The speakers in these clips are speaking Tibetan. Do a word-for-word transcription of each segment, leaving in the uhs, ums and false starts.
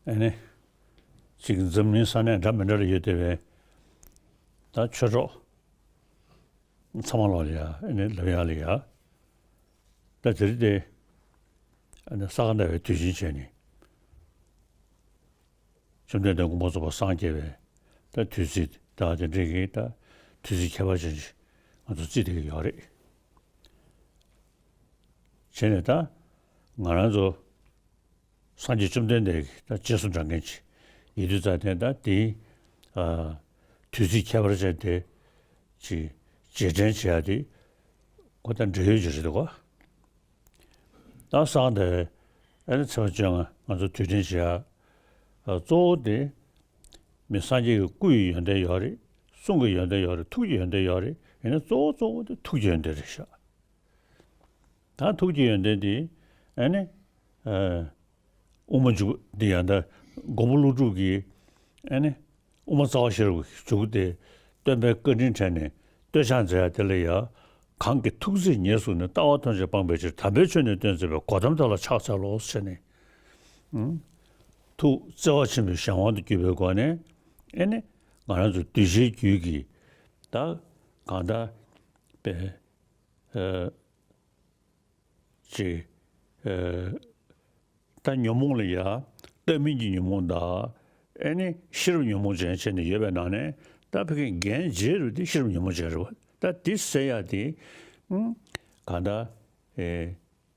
ཨ་ནི་ཅིག་འཛམ་གླིང་ས་གནས་འདྲ་མི་འདྲ་ལ་ཡོད་བསྡད་པའི་ད་ཆོས་གྲོགས་ཚང་མ་ལོག་ལ་ཡ། ཨ་ནི་ལབ་ཡག་ལ་ཡ། ད་དེ་རིང་དེ་ཨ་ནི་ས་ག་ཟླ་བའི་དུས་ཆེན་བྱས་ནས། བཅོམ་ལྡན་འདས་མངོན་པར་རྫོགས་པར་སངས་རྒྱས་པའི་ད་དུས་ཚིགས་ད་དེ་འདྲ་གི་ད་དུས་ཚིགས་ཁྱད་པར་ཅན་ཞིག་ང་ཚོ་བརྩི་བསྡད་ཀྱི་ཡོད་རེད། བྱས་ནས་ད་ང་རང་ཚོ་སངས་རྒྱས་བཅོམ་ལྡན་འདས་ཀྱི་ད་རྗེས་སུ་འབྲང་མཁན་ཅིག་ཡིན་དུས་ཙང་ནས། ད་དེའི་ཨ་དུས་ཚིགས་ཁྱད་པར་ཅན་དེ་ཅིག་རྗེས་དྲན་བྱེད་ཡག་དེ་ཁོ་ད་འབྲེལ་ཡོད་ཅིག་རེད་འདུག་ག། ད་སངས་རྒྱས་ཨ་ནི་ཚེས་པ་བཅོ་ལྔ་ང་ཚོ་དུས་དྲན་བྱེད་ཡག་གཙོ་བོ་དེ་མི་སངས་རྒྱས་ཀྱི་སྐུ་ཡི་ཡོན་ཏན་ཡོད་རེད། གསུང་གི་ཡོན་ཏན་ཡོད་རེད། ཐུགས་ཀྱི་ཡོན་ཏན་ཡོད་རེད། ཡིན་ན་གཙོ་བོ་གཙོ་བོ་དེ་ཐུགས་ཀྱི་ཡོན་ཏན་རེད་ཤག། ད་ཐུགས་ཀྱི་ཡོན་ཏན་དེ་ཨ་ནི་ཨ་དབུ་མ་འཇུག་འདི་ཡང་ད་མགོན་པོ་ཀླུ་སྒྲུབ་ཀྱིས་ཨ་ནི་དབུ་མ་རྩ་བ་ཤེས་རབ་ཀྱི་མཇུག་དེ་སྟོན་པའི་བཀའ་དྲིན་དྲན་ནས་བསྟོད་ཕྱག་མཛད་ཡག་དེ་ལ་ཡ། གང་གིས་ཐུགས་བརྩེས་ཉེར་བཟུང་ནས། ལྟ་བ་ཐམས་ཅད་སྤངས་པའི་ཕྱིར། དམ་པའི་ཆོས་ནི་སྟོན་མཛད་པའི། གོ་ཏམ་དེ་ལ་ཕྱག་འཚལ་ལོ་ཟེར་ནས། ཨུམ། ཐུགས་བརྩེ་བ་ཆེན་པོའི་གཞན་དབང་དུ་གྱུར་པའི་སྒོ་ནས་ཨ་ནི་ང་རང་ཚོ་གདུལ་བྱའི་རྒྱུད་ཀྱི་ད་གང་ལྟར་པའི་ཨ་ཅིག་ཨ་ད་ཉོན་མོངས་ལ་ཡ་ལྟ་མིན་གྱི་ཉོན་མོངས་དང་། ཨ་ནི་ཤེས་རབ་ཉོན་མོངས་ཅན་བྱས་ནས་ཡོད་པའི་ནང་ནས། ད་ཕ་གིའི་འགན་ལྗིད་རུ་དེ་ཤེས་རབ་ཉོན་མོངས་ཅན་རེད་བ། ད་དེ་སེལ་ཡག་དེ་ཨུམ་གང་ལྟར་ཨེ་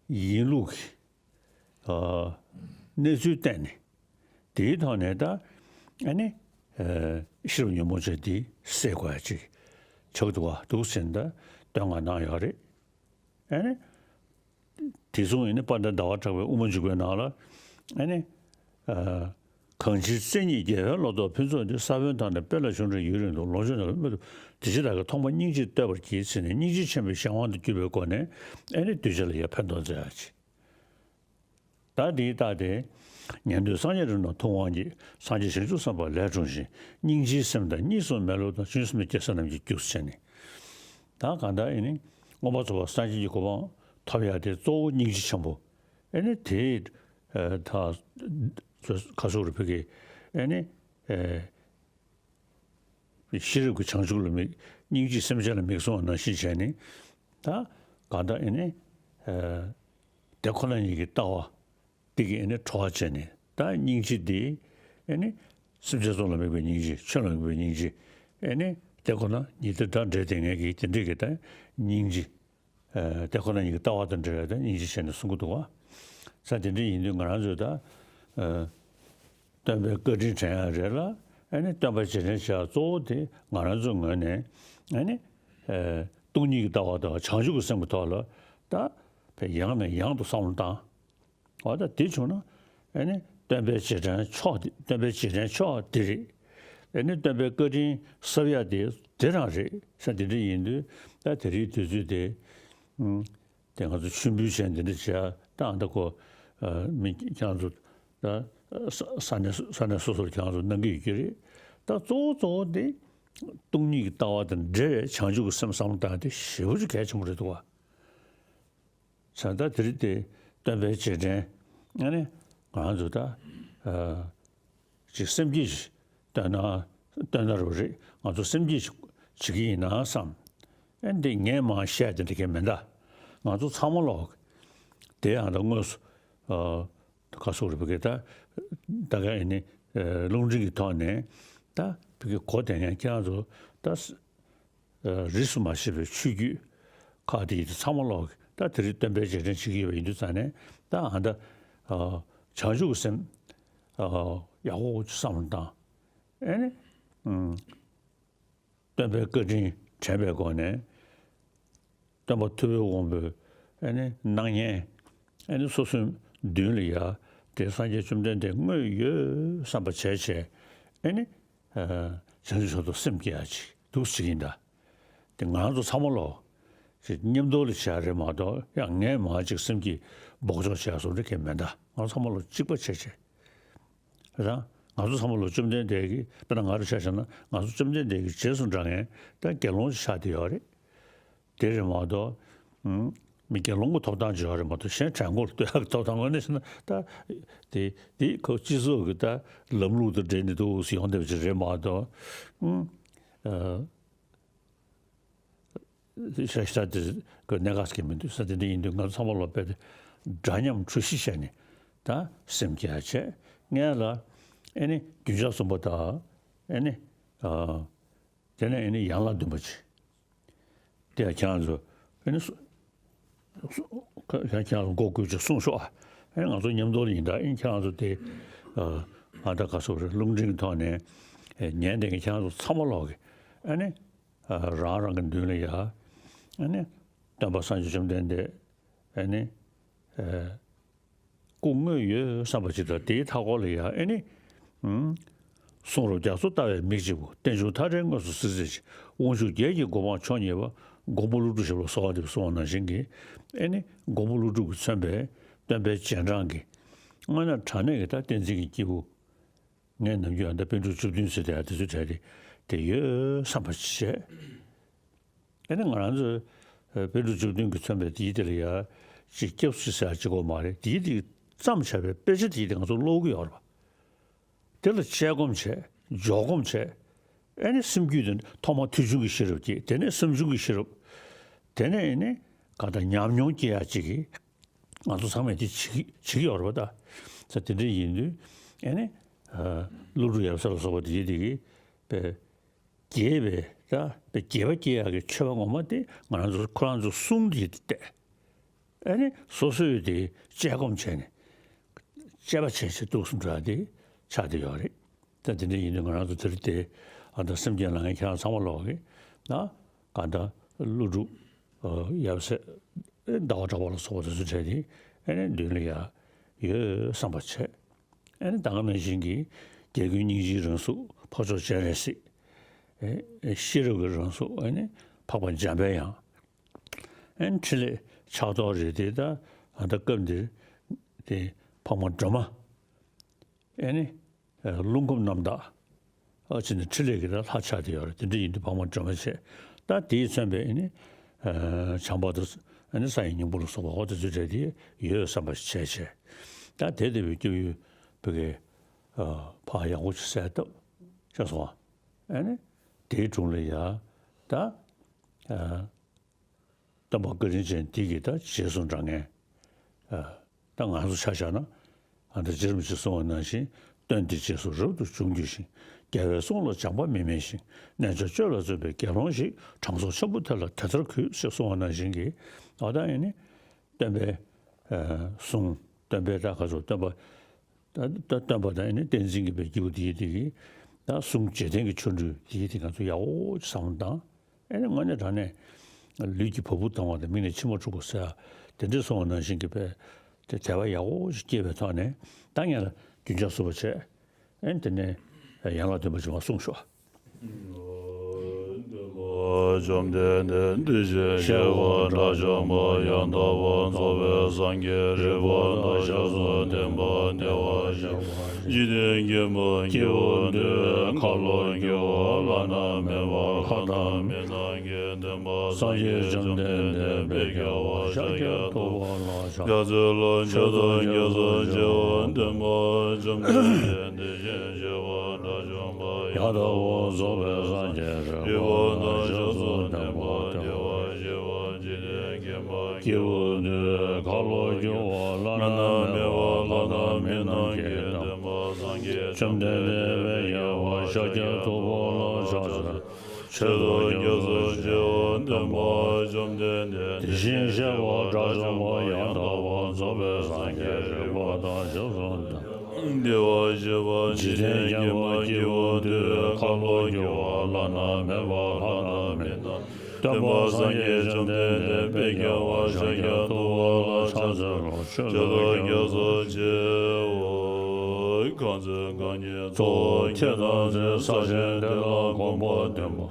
ཡིན་ལུགས་ཀྱི་ཨ་གནས་ཚུལ་བསྟན་ནས། དེའི་ཐོག་ནས་ད་ཨ་ནི་ཨ་ཤེས་རབ་ཉོན་མོངས་ཅན་དེ་སེལ་དགོས་ཡག་ཅིག་ཆགས་འདུག་བ། འདུག་ཟེར་ནས་ད་བསྟོད་བསྔགས་གནང་ཡོད་རེད། ཨ་ནི་དེ་མཚུངས་ཨ་ནི་དཔལ་ལྡན་ཟླ་བ་གྲགས་པའི་དབུ་མ་འཇུག་པའི་ནང་ལ་ཨ་ནི་ཨ་གང་ཕྱིར་བརྩེ་ཉིད་རྒྱལ་བའི་ལོ་ཏོག་ཕུན་ཚོགས་འདི། ས་བོན་དང་ནི་སྤེལ་ལ་ཆུ་འདྲ་ཡུན་རིང་དུ། ལོངས་སྤྱོད་ནི་རྣམས་སྨྲ་བསྡུ་བ། དེ་ཕྱིར་བདག་གིས་ཐོག་མར་སྙིང་རྗེ་བསྟོད་པར་བགྱི་ཟེར་ནས། སྙིང་རྗེ་ཆེན་པོའི་གཞན་དབང་དུ་གྱུར་པའི་སྒོ་ནས་ཨ་ནི་གདུལ་བྱ་ལ་ཡང་ཕན་ཐོགས་མཛད་ཡག་ཅིག། ད་འདིའི་རྟགས་དེ། ཉན་ཐོས་སངས་རྒྱས་རིགས་རྣམས་ཐུབ་དབང་གིས། སངས་རྒྱས་བྱང་ཆུབ་སེམས་དཔའ་ལས་འཁྲུངས་ཤིང་། སྙིང་རྗེའི་སེམས་དང་གཉིས་སུ་མེད་ལུགས་དང་། ཆོས་སེམས་བསྐྱེད་ས་རྣམས་ཀྱི་རྒྱུ་ཟེར་ནས། ད་གང་ལྟར་ཨ་ནི་མངོན་པར་རྫོགས་པར་སངས་རྒྱས་ཀྱི་གོ་འཕང་ཐོབ་ཡག་དེ་གཙོ་བོ་སྙིང་རྗེ་ཆེན་པོ། ཨ་ནི་དེ་ཨ་ད་ག་སོགས་རུ་ཕ་གི་ཨ་ནི་ཨ་ཤེས་རབ་ཀྱི་བྱང་ཆུབ་ལ་དམིགས། སྙིང་རྗེས་སེམས་ཅན་ལ་མིག་བཟུང་བ་ནང་བཞིན་བྱས་ནས། ད་གང་ལྟར་ཨ་ནི་ཨ་དེ་ཁོ་ན་ཉིད་ཀྱི་ལྟ་བ་འདི་གིས་ཨ་ནི་གྲོགས་བྱས་ནས། ད་སྙིང་རྗེ་འདི་ཨ་ནི་སེམས་ཅན་ཚོ་ལ་དམིགས་པའི་སྙིང་རྗེ། ཆོས་ལ་དམིགས་པའི་སྙིང་རྗེ། ཨ་ནི་དེ་ཁོ་ན་ཉིད་དང་འདྲ་འདྲ་དེ་ངེད་ཀྱི་དེ་འདྲ་གི་ད་སྙིང་རྗེ། ཨ་དེ་ཁོ་ན་ཉིད་ཀྱི་ལྟ་བ་དང་འབྲེལ་བའི་ད་སྙིང་རྗེ་བྱས་ནས་གསུང་གི་འདུག་བ། ས་དེ་འདྲ་ཡིན་དུས་ང་རང་ཚོས་ད་ཨ་སྟོན་པའི་བཀའ་དྲིན་དྲན་ཡག་རེད་ལ། ཨ་ནི་སྟོན་པ་རྗེས་དྲན་བྱེད་ཡག་གཙོ་བོ་དེ་ང་རང་ཚོའི་ངོས་ནས་ཨ་ནི་ཨ་སྟོང་ཉིད་ཀྱི་ལྟ་བ་དང་བྱང་ཆུབ་ཀྱི་སེམས་ཀྱི་ཐོག་ལ་ད་ཕར་ཡང་ནས་ཡང་དུ་བསམ་བློ་བཏང་། འོ་ད་དེ་བྱུང་ན་ཨ་ནི་སྟོན་པའི་རྗེས་དྲན་མཆོག་དེ། སྟོན་པའི་རྗེས་དྲན་མཆོག་དེ་རེད། ཨ་ནི་སྟོན་པའི་བཀའ་དྲིན་གསབ་ཡག་དེ་དེ་རང་རེད་ས། དེ་འདྲ་ཡིན་དུས་ད་དེ་རིང་དུས་ཚོད་དེ་ཨུམ་དེ་ང་ཚོ་མཆོད་འབུལ་བྱས་འདི་འདྲ་བྱས། ད་ཨ་ད་ཁོ་ཨ་མི་ཁྱེད་རང་ཚོ་ད་ས་ས་གནས་ས་གནས་སོ་སོར་ཁྱེད་རང་ཚོ་གནང་གི་ཡོད་ཀྱི་རེད། ད་གཙོ་བོ་གཙོ་བོ་དེ་སྟོང་ཉིད་ཀྱི་ལྟ་བ་དང་འབྲེལ་བའི་བྱང་ཆུབ་ཀྱི་སེམས་བསམ་བློ་བཏང་ཡག་དེ་ཞེ་པོ་ཅིག་གལ་ཆེན་པོ་རེད་འདུག་བ། བྱས་ཙང་དེ་རིང་དེ་སྟོན་པའི་རྗེས་དྲན་ཨ་ནི་ང་རང་ཚོ་ད་ཨ་ཅིག་སེམས་བསྐྱེད་ཅིག་བཏོན་ན་བཏོན་ན་རུ་རེད། ང་ཚོ་སེམས་བསྐྱེད་ཅིག་བྱེད་ཀྱི་ཡིན་ན་བསམ། ཨ་འདི་ངས་མང་བཤད་དེ་འདྲ་གི་མེད་ད། ང་ཚོ་ཚང་མ་ལོག་དེ་ཡང་ད་དངོས་སུ་ཨ་ག་སོགས་རེད་བ་གི་ད་ད་ག་ཨ་ནི་ཨ་རླུང་འཕྲིན་གྱི་ཐོག་ནས་ད་བ་གི་གོ་དེ་ཡང་ཁྱེད་རང་ཚོ་ད། རིས་སུ་མ་ཆད་པའི་ཆོས་བརྒྱུད་ཁག་དེ་ཡི་ཚང་མ་ལོག་ད་དེ་རིང་སྟོན་པའི་རྗེས་དྲན་བྱེད་ཀྱི་ཡོད་པ་ཡིན་དུས་ཙང་ནས། ད་ཨ་ད་བྱང་ཆུབ་ཀྱི་སེམས་ཡག་པོ་བསམ་བློ་བཏང་། ཨེ་ནི་སྟོན་པའི་བཀའ་དྲིན་དྲན་པའི་སྒོ་ནས། སྟོན་པ་ཐུབ་པའི་དབང་པོའི་ཨེ་ནི་སྣང་བརྙན་ཨེ་ནི་སོ་སོའི་མདུན་ལ་ཡ་དེ་སངས་རྒྱས་བཅོམ་ལྡན་འདས་དངོས་ཡོད་བསམ་པ་བྱས་བྱས་ཨེ་ནི། བྱང་ཆུབ་མཆོག་ཏུ་སེམས་བསྐྱེད་ཡག་ཅིག་འདུག་ཟེར་གྱི་ཡིན་ད། དེ་ང་རང་ཚོ་ཚང་མ་ལོག་ཅིག་མཉམ་དུ་ལ་བྱས་རེད་མ་གཏོགས། ཡང་ངས་མ་ཅིག་སེམས་བསྐྱེད་འབོགས་ཆོག་བྱས་སོང་འདྲ་གང་མེད་ད། ང་ཚོ་ཚང་མ་ལོག་གཅིག་པ་བྱས་བྱས་རེད་ད། ང་ཚོ་ཚང་མ་ལོག་བཅོམ་ལྡན་འདས་ཀྱི་དཔེར་ན་ང་རང་ཆ་བཞག་ན་ང་ཚོ་བཅོམ་ལྡན་འདས་ཀྱི་རྗེས་སུ་འབྲང་མཁན་ད་དགེ་སློང་ཆགས་བསྡད་ཡོད་རེད། དེ་རེད་མ་གཏོགས། ཨུམ། མི་དགེ་སློང་གི་ཐོབ་ཐང་ཅིག་ཡོད་རེད་མ་གཏོགས། གཞན་བྲན་ཁོ་ལ་ལྟོས་ཡག་གི་ཐོབ་ཐང་དངོས་གནས་བྱས་ན་ད་དེ་དེ་ཁོ་སྤྱི་ཚོགས་ཀྱི་ད་ལམ་ལུགས་དང་འབྲེལ་ནས་འདུག་ཟེར་ཡོང་བསྡད་པ་ཅིག་རེད་མ་གཏོགས། ཨུམ། ཨ། ཤ་ཤ་དེ་གི་གནད་འགག་ཅིག་མི་འདུག་ས། དེ་འདྲ་ཡིན་དུས་ང་ཚོ་ཚང་མ་ལོག་པས་དེ་འདྲ་མཉམ་གྲོས་གཞི་བྱས་ནས་ད་སེམས་བསྐྱེད་བྱས། སྔོན་ལ་ཨེ་ནི་རྒྱུན་ཆགས་གསུམ་པ་དང་། ཨེ་ནི། ཨ། དེ་ནས་ཨེ་ནི་ཡན་ལག་བདུན་པ་ཅིག་དེ་ཡང་ཁྱེད་རང་ཚོ་ཨེ་ནི་སུ་སུ་ཁ་ཁྱེད་རང་ཚོ་མགོ་སྒུར་ཅིག་གསུངས་ཤོག་ཨ། ཨེ་ནི་ང་ཚོ་མཉམ་དུ་ཡིན་ད། ཨེ་ནི་ཁྱེད་རང་ཚོ་དེ་ཨ་ད་ག་སོ་རེད། རླུང་འཕྲིན་གྱི་ཐོག་ནས་ཨེ་ཉན་བསྡད་མཁན་ཁྱེད་རང་ཚོ་ཚང་མ་ལོག་གི་ཨེ་ནི་ཨ་རང་རང་གི་མདུན་ལ་ཡ་ཨེ་ནི་སྟོན་པ་སངས་རྒྱས་བཅོམ་ལྡན་འདས་ཨེ་ནི་ཨ། སྐུ་དངོས་ཡོད་བསམ་པ་ཅིག་དང་། དེའི་མཐའ་སྐོར་ལ་ཡང་ཨེ་ནི། ཨུམ། གསུང་རབ་རྒྱ་མཚོ་ལྟ་བའི་མིག་གཅིག་པུ། རྟེན་འབྱུང་མཐའ་བྲལ་དངོས་སུ་གཟིགས་མཛད་ཅིང་། དབང་ཕྱུག་བརྒྱད་ཀྱི་གོ་འཕང་མཆོག་བརྙེས་པ། མགོན་པོ་ཀླུ་སྒྲུབ་ཞབས་ལ་གསོལ་བ་འདེབས་གསུངས་པ་ནང་བཞིན་གྱི་ཨེ་ནི་མགོན་པོ་ཀླུ་སྒྲུབ་ཀྱིས་མཚོན་པའི་སྟོན་པའི་རྗེས་འབྲང་གི་དངོས་གནས་དྲང་གནས་ཀྱི་ད་བསྟན་འཛིན་གྱི་སྐྱེས་བུ། ངས་ནམ་རྒྱུན་ཡང་ད་པཎ་གྲུབ་བཅུ་བདུན་ཟེར་དེ་ཡང་དེ་ཚོའི་གྲས་དེ་དེ་ཡོད་བསམ་པ་བྱས། ཨེ་ནི་ང་རང་ཚོས་ཨ་པཎ་གྲུབ་བཅུ་བདུན་གྱིས་མཚོན་པའི་དེའི་དེ་ལ་ཡ་ཅིག་སྐྱབས་སུ་ཟེར་ཡ་གཅིག་པོ་མ་རེད། དེའི་དེ་བརྩམས་བྱས་པའི་དཔེ་ཆ་དེའི་དེ་ང་ཚོ་ཀློག་གི་ཡོད་རེད་པ། དེ་ལ་དཔྱད་སྒོམ་བྱས། འཇོག་སྒོམ་བྱས། ཨེ་ནི་སེམས་རྒྱུད་དེ་ཐོག་མར་ཐོས་བྱུང་གི་ཤེས་རབ་སྐྱེས། དེ་ནས་བསམ་བྱུང་གི་ཤེས་རབ། དེ་ནས་ཨེ་ནི་ག་ད་ཉམས་མྱོང་སྐྱེ་ཡ་ཅིག་གི་ང་ཚོ་ཚང་མས་དེ་བྱེད་ཀྱི་བྱེད་ཀྱི་ཡོད་རེད་པ་ད། ས་དེ་འདྲ་ཡིན་དུས་ཨེ་ནི་ཨ་ཀླུ་སྒྲུབ་ཡབ་སྲས་ལ་སོགས་པ་དེ་ཡིན་དེ་གི་པའི་རྒྱས་པའི་ད་པའི་རྒྱས་པ་སྐྱེ་ཡག་གི་ཆོས་པ་ངོ་མ་དེ་ང་རང་ཚོ་ཁོ་རང་ཚོ་གསུང་དེ་བལྟས། ཨེ་ནི་སོ་སོས་དེ་དཔྱད་སྒོམ་བྱས་ནས་དཔྱད་པ་བྱས་བྱས་འདུག་སེ་འགྲོ་ཡ་དེ་ཆགས་བསྡད་ཡོད་རེད། ད་དེ་འདྲ་ཡིན་དུས་ང་རང་ཚོ་དེ་རིང་དེ་ཨ་ད་སེམས་ཀྱི་ནང་ཁྱེད་རང་ཚང་མ་ལོག་གི་ན་ག་ད་ཀླུ་སྒྲུབ་ཡབ་སྲས་ཟླ་བ་གྲགས་པ་ལ་སོགས་པ་དེ་ཚོ་གྲས་དེ་ཨེ་ནི་མདུན་ལ་ཡ་ཡོད་བསམ་པ་བྱས། ཨེ་ནི་ད་ག་ནང་བཞིན་གྱི་རྒྱལ་ཀུན་སྙིང་རྗེའི་རང་གཟུགས། འཕགས་མཆོག་སྤྱན་རས་གཟིགས། ཨེ་ཤེས་རབ་ཀྱི་རང་གཟུགས། ཨེ་ནི་འཕགས་པ་འཇམ་པའི་དབྱངས། ཨེ་ནི་ཕྲིན་ལས་ཕྱག་རྡོར་རེད་དེ། ད་ཨ་ད་སྐབས་འདིར་དེ་འཕགས་མ་སྒྲོལ་མ། ཨེ་ནི་ཨ་རླུང་ཁམས་རྣམ་དག་ཨ་ཅེ་ནི་ཕྲིན་ལས་ཀྱི་ད་ལྷ་ཆགས་བསྡད་ཡོད་རེད། དེ་འདྲ་ཡིན་དུས་འཕགས་མ་སྒྲོལ་མ་བྱས། ད་དེས་མཚོན་པའི་ཨེ་ནི་ཨ་བྱམས་པ་དང་ཨེ་ནི་ས་ཡི་སྙིང་པོ་ལ་སོགས་པ་འོ་དེ་ཚོའི་གྲས་དེ་ཡོད་བསམ་པ་ཞིག་བྱས་བྱས། ད་དེ་ལྟ་བུའི་སྐྱབས་ཡུལ་བོད་ཀྱི་ཨ་ཕར་ཡག་པོ་ཅིག་གསལ་བཏབ་ཤག་སོང་བ། ཨེ་ནི་དེའི་དྲུང་ལ་ཡ་ད་ཨ་སྟོན་པ་བཀའ་དྲིན་ཅན་འདི་གི་ད་རྗེས་སུ་འབྲང་མཁན། ཨ་ད་ང་ཚོ་ཆ་བཞག་ན་ཨ་ད་རྗེ་རིན་པོ་ཆེས་གསུངས་པ་ནང་བཞིན། སྟོན་འདི་རྗེས་སུ་རབ་ཏུ་བྱུང་གྱུར་ཅིང་། རྒྱལ་བའི་གསུང་ལ་སྦྱངས་པ་མི་དམན་ཞིང་། རྣལ་འབྱོར་སྤྱོད་ལ་བརྩོན་པའི་དགེ་སློང་ཞིག། དྲང་སྲོང་ཆེན་པོ་དེ་ལ་དེ་ལྟར་གུས། ཞེས་གསུངས་པ་ནང་བཞིན་གྱི་ཨ་ད་ཨེ་ནི་སྟོན་པའི་ཨ་གསུང་། སྟོན་པའི་ད་ག་ཚོད་སྟོན་པ། ད་ད་སྟོན་པ་དང་ཨེ་ནི་བསྟན་འཛིན་གྱི་པའི་སྐྱེས་བུ་དེ་ཡི་དེ་གི་ད་གསུང་རྗེས་དྲན་གྱི་ཆོ་འཕྲུལ་དེ་ཡི་དེ་ང་ཚོ་ཡག་པོ་ཅིག་བསམ་བློ་བཏང་། ཨེ་ནི་དངོས་གནས་དྲང་གནས་ལུས་ཀྱི་བ་སྤུ་ལྡང་བ་དང་མིག་ནས་མཆི་མ་འཁྲུག་པ་ཟེར་དེ་འདྲ་སོང་བ་ནང་བཞིན་གྱི་པའི་དེ་དད་པ་ཡག་པོ་ཅིག་སྐྱེས་པའི་ཐོག་ནས་ད་ངས་ལ་རྒྱུན་ཆགས་གསུམ་པ་བྱས། ཨེ་ནི་དེ་ནས་ཡན་ལག་བདུན་པ་ཅིག་མར་གསུངས་ཤོག། བཅོམ་ལྡན་འདས་དེ་བཞིན་གཤེགས་པ་དགྲ་བཅོམ་པ་ཡང་དག་པར་རྫོགས་པའི་སངས་རྒྱས་རིག་པ་དང་ཞབས་སུ་ལྡན་པ། བདེ་བ་ཅན། འཇིག་རྟེན་མཁྱེན་པ་སྐྱེས་བུ་འདི། ཁ་ལོ་སྒྱུར་བ་བླ་ན་མེད་པ། ལྷ་དང་མི་རྣམས་ཀྱི་སྟོན་པ་སངས་རྒྱས་བཅོམ་ལྡན་འདས་དཔལ་རྒྱལ་བ་ཤཱཀྱ་ཐུབ་པ་ལ་ཕྱག་འཚལ་ལོ། མཆོད་དོ། རྒྱ་མཚོ་ཆེ་བ་སྟོན་པ་བཅོམ་ལྡན་འདས་དེ་བཞིན་གཤེགས་པ་དགྲ་བཅོམ་པ་ཡང་དག་པར་རྫོགས་པའི་སངས་རྒྱས་རིག་པ་དང་ཞབས་སུ་ལྡན་པ། བདེ་བ་ཅན། འཇིག་རྟེན་མཁྱེན་པ་སྐྱེས་བུ་འདི། ཁ་ལོ་སྒྱུར་བ་བླ་ན་མེད་པ། ལྷ་དང་མི་རྣམས་ཀྱི་སྟོན་པ་སངས་རྒྱས་བཅོམ་ལྡན་འདས་དཔལ་རྒྱལ་བ་ཤཱཀྱ་ཐུབ་པ་ལ་ཕྱག་འཚལ། མཆོད་དོ། རྒྱ་མཚོ་ཆེ་བ་སྟོན་པ་བཅོམ་ལྡན་འདས་དེ་བཞིན་གཤེགས་པ་དགྲ་བཅོམ་པ་ཡང་དག་པར་རྫོགས་པའི་སངས་རྒྱས་རིག་པ་དང་ཞབས་སུ་ལྡན། བདེ་བར་གཤེགས་པ་འཇིག་རྟེན་མཁྱེན་པ་སྐྱེས་བུ་འདི། ཁ་ལོ་སྒྱུར་བ་བླ་ན་མེད་པ། ལྷ་དང་མི་རྣམས་སྟོན་པ་སངས་རྒྱས་བཅོམ་ལྡན་འདས་དཔལ་རྒྱལ་བ་ཤཱཀྱ་ཐུབ་པ་ལ་ཕྱག་འཚལ་ལོ། མཆོད་དོ། རྒྱ་མཚོ་ཆེ་བ། གང་ཚེ་རྐང་གཉིས་གཙོ་བོ་ཁྱེད་དང་མཚན། ས་ཆེན་དེ་ལ་གོམ་པ་བདུན་པ།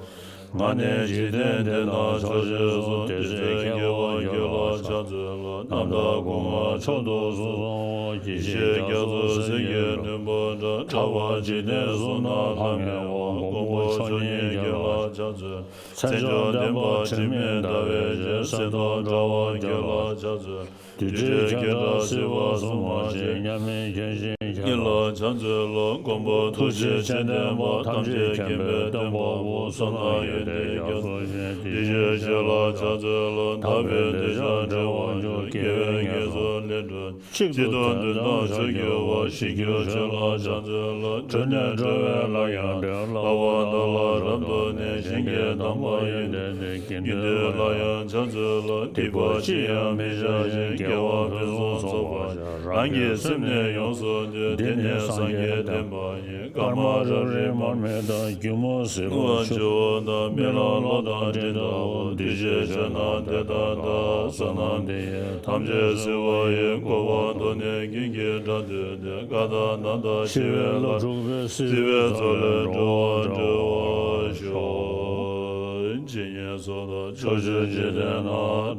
ང་ནི་འཇིག་རྟེན་འདི་ན་ཕྱག་བཞེས་སོ། དེ་ཚེ་སྐྱེ་བ་བརྒྱད་ལ་ཕྱག་འཚལ་ལོ། རྣམ་དག་སྐུ་མངའ་མཆོག་ཏུ་གསོལ་ལོ། ཡེ་ཤེས་རྒྱ་མཚོ་ཟེར་གྱི་བདུན་པོ་འདྲ། ཕྲ་བ་འཇིག་རྟེན་གསུམ་ན་ལྷམ་མེ་བ། མགོན་པོ་མཆོག་བརྙེས་ཁྱེད་ལ་ ཕྱག་འཚལ། མཚན་མཆོག་ལྡན་པ་དྲི་མེད་ཟླ་བའི་ཞལ། གསེར་མདོག་འདྲ་བ་ཁྱོད་ལ་ཕྱག་འཚལ། རྡུལ་བྲལ་ཁྱོད་འདྲ་སྲིད་པ་གསུམ་མ་མཆིས། མཉམ་མེད་ཁྱོད་བཞིན་ཁྱབ་པ། ཉིད་ལ་ཕྱག་འཚལ་ལོ། མགོན་པོ་ཐུགས་རྗེ་སྤྱན་ལྡན་པ། ཐམས་ཅད་མཁྱེན་པའི་སྟོན་པ་པོ། བསོད་ནམས་ཡོན་ཏན་རྒྱ་མཚོ་ཆེན། གདུལ་བྱའི་ཆོས་ལ་ཕྱག་འཚལ་ལོ། དག་པའི་གདུལ་བྱ་བྲལ་བར་གྱུར། དགེ་བའི་རྒྱས་སུ་ལེགས་གྲུབ། གཅིག་ཏུ་དོན་དམ་ཕྱོགས་བཅུར་བ། ཞི་རྒྱས་ཆོས་ལ་ཕྱག་འཚལ་ལོ། གྲོལ་ནས་གྲོལ་བའི་ལམ་ཡང་བསྒྲོད། ལྷག་པར་བདག་ལ་རབ་ཏུ་གནས། གཞན་གྱི་དམ་པ་ཡོན་ཏན་ལྡན། དགེ་འདུན་ལ་ཡང་ཕྱག་འཚལ་ལོ། སྡིག་པ་ཅི་ཡང་མི་བྱ་ཞིང་། དགེ་བ་ཕུན་སུམ་ཚོགས་པར་སྤྱད། རང་གི་སེམས་ནི་ཡོངས་སུ་འདུལ། འདི་ནི་སངས་རྒྱས་བསྟན་པ་ཡིན། སྐར་མ་རབ་རིབ་མར་མེ་ལྟར། སྒྱུ་མ་ཟིལ་པར་ཆུ་བོ་ལྟར། རྨི་ལམ་གློག་དང་སྤྲིན་ལྟ་བུར། གདུལ་བྱའི་ཆོས་རྣམས་དེ་ལྟར་བལྟ། བསོད་ནམས་འདི་ཡིས་ཐམས་ཅད་གཟིགས་པ་ཡི། གོ་འཕང་མཐོང་ནས་ཀུན་གྱི་སྒྲ་ཐོས་ཏེ། བཀའ་དང་ན་བཟའ་ཞི་བའི་བློ་འཁྲུགས་པས། སྲིད་པའི་མཚོ་ལས་འགྲོ་བ་སྒྲོལ་བར་ཤོག་ཇི་སྙེད་སུ་དག་ཕྱོགས་བཅུའི་འཇིག་རྟེན་ན།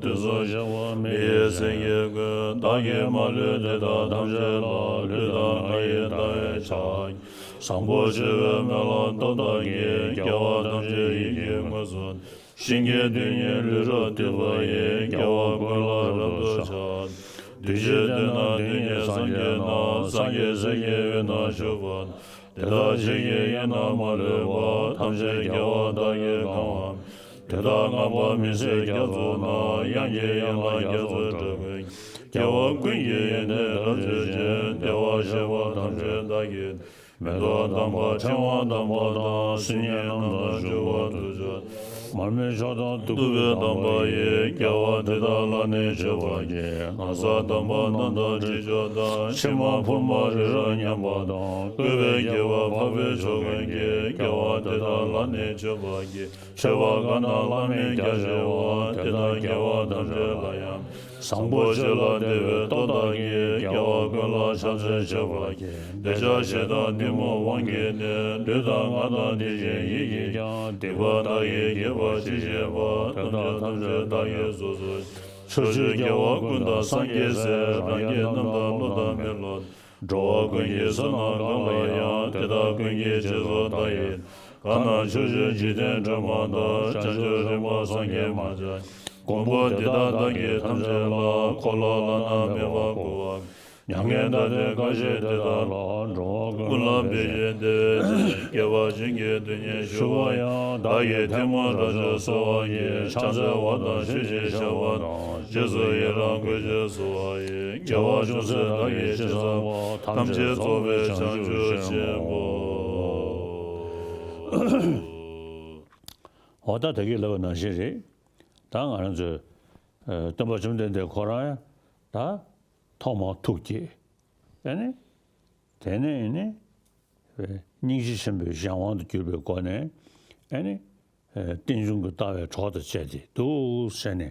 དུས་གསུམ་གཤེགས་པ་མི་ཡི་སེང་གེ་ཀུན། བདག་གིས་མ་ལུས་དེ་དག་ཐམས་ཅད་ལ། ལུས་དང་ངག་ཡིད་དང་བས་ཕྱག་བཟང་པོ་སྤྱོད་པའི་སྨོན་ལམ་སྟོབས་དག་གིས། རྒྱལ་བ་ཐམས་ཅད་ཡིད་ཀྱིས་མངོན་སུམ། ཞིང་གི་རྡུལ་སྙེད་ལུས་རབ་བཏུད་པ་ཡིས། རྒྱལ་བ་ཀུན་ལ་རབ་ཏུ་ཕྱག་གདུལ་བྱའི་དོན་རྣམས་དོན་གཉེར་སངས་རྒྱས་རྣམས། སངས་རྒྱས་སྲས་ཀྱི་དབུས་ན་བཞུགས་པ། དེ་དག་ཆོས་ཀྱི་དབྱིངས་རྣམས་མ་ལུས་པ། ཐམས་ཅད་རྒྱལ་བ་དག་གིས་གང་བ། དེ་དག་བསྔགས་པ་མི་ཟད་རྒྱ་མཚོ་རྣམས། དབྱངས་ཀྱི་ཡན་ལག་རྒྱ་མཚོའི་སྒྲ་ཀུན། རྒྱལ་བ་ཀུན་གྱི་ཡོན་ཏན་རབ་བརྗོད་ཅིང་། བདེ་བར་གཤེགས་པ་ཐམས་ཅད་བདག་གིས། མེ་ཏོག་དམ་པ་ཕྲེང་བ་དམ་པ་དང་། སིལ་སྙན་རྣམས་དང་བྱུག་པ་དུར་ཁྲོད། མར་མེ་མཆོག་དང་བདུག་པའི་དམ་པ་ཡིས། རྒྱལ་བ་དེ་དག་ལ་ནི་མཆོད་པར་བགྱི། ན་བཟའ་དམ་པ་རྣམས་དང་དྲི་མཆོག་དང་། ཕྱེ་མ་ཕུར་མ་རི་རབ་མཉམ་པ་དང་། བཀོད་པའི་དགྱེས་པ་འཕགས་པའི་མཆོག་ཀུན་གྱིས། རྒྱལ་བ་དེ་དག་ལ་ནི་མཆོད་པར་བགྱི། མཆོད་པ་གང་དང་བླ་མེད་རྒྱ་ཆེ་བ། དེ་དག་རྒྱལ་བ་ཐམས་ཅད་ལ་ཡང་། བཟང་པོ་སྤྱོད་ལ་བདེ་བའི་སྟོབས་དག་གིས། རྒྱལ་བ་ཀུན་ལ་ཕྱག་འཚལ་མཆོད་པར་བགྱི། འདོད་ཆགས་ཞེ་སྡང་གཏི་མུག་དབང་གིས་ནི། ལུས་དང་ངག་དང་དེ་བཞིན་ཡིད་ཀྱིས་ཀྱང་། སྡིག་པ་དག་གིས་བགྱིས་པ་ཅི་བྱེད་པ། དེ་དག་ཐམས་ཅད་བདག་གིས་སོ་སོར་བྱས། ཕྱོགས་བཅུའི་རྒྱལ་བ་ཀུན་དང་སངས་རྒྱས་སྲས། རང་གི་རྣམ་ཐར་བློ་དང་མི་སློབ། འགྲོ་བ་ཀུན་གྱི་བསོད་ནམས་གང་ལ་ཡང་། དེ་དག་ཀུན་གྱི་རྗེས་སུ་བདག་ཡི། གང་རྣམས་ཕྱོགས་བཅུའི་འཇིག་རྟེན་སྒྲོན་མ་དང་། བྱང་ཆུབ་རིམ་པ་སངས་རྒྱས་མ་ཆགས། མགོན་པོ་དེ་དག་བདག་གིས་ཐམས་ཅད་ལ། འཁོར་ལོ་བླ་ན་མེད་པ་བསྐོར་བ། མྱ་ངན་འདའ་སྟོན་བཀའ་བཞིན་དེ་དག་ལ། འགྲོ་བ་ཀུན་ལ་ཕན་ཕྱིར་དེ་བས་ཀྱང་། དགེ་བ་ཅན་གྱི་དོན་སྙིང་ཞུ་བ་ཡང་། བདག་གིས་ཐལ་མོ་སྒྲ་ཆོས་གསོལ་བ་ཡིས། ཕྱག་འཚལ་བ་དང་ཤུལ་ཅིག་བཤགས་པ་དང་། རྗེས་སུ་ཡི་རང་བསྐུལ་ཞིང་གསོལ་བ་ཡི། དགེ་བ་ཅུང་ཟད་བདག་གིས་ཅི་བསགས་པ། ཐམས་ཅད་རྫོགས་པའི་བྱང་ཆུབ་ཆེན་པོ། འོ་ད་ད་གིན་ལབ་པ་ནང་བཞིན་རེད། ད་ང་རང་ཚོས་ཨ་སྟོན་པ་བཅོམ་ལྡན་འདས་ཁོ་རང་ཡང་ད་ཐོག་མར་ཐུགས་བསྐྱེད། ཨ་ནི་དེ་ནས་ཨ་ནི་སྙིང་རྗེ་ཆེན་པོའི་གཞན་དབང་དུ་གྱུར་པའི་སྒོ་ནས། ཨ་ནི་ཨ་རྟེན་འབྱུང་གི་ལྟ་བའི་གྲོགས་དང་བཅས་ཏེ་འདུག་ཟེར་ནས།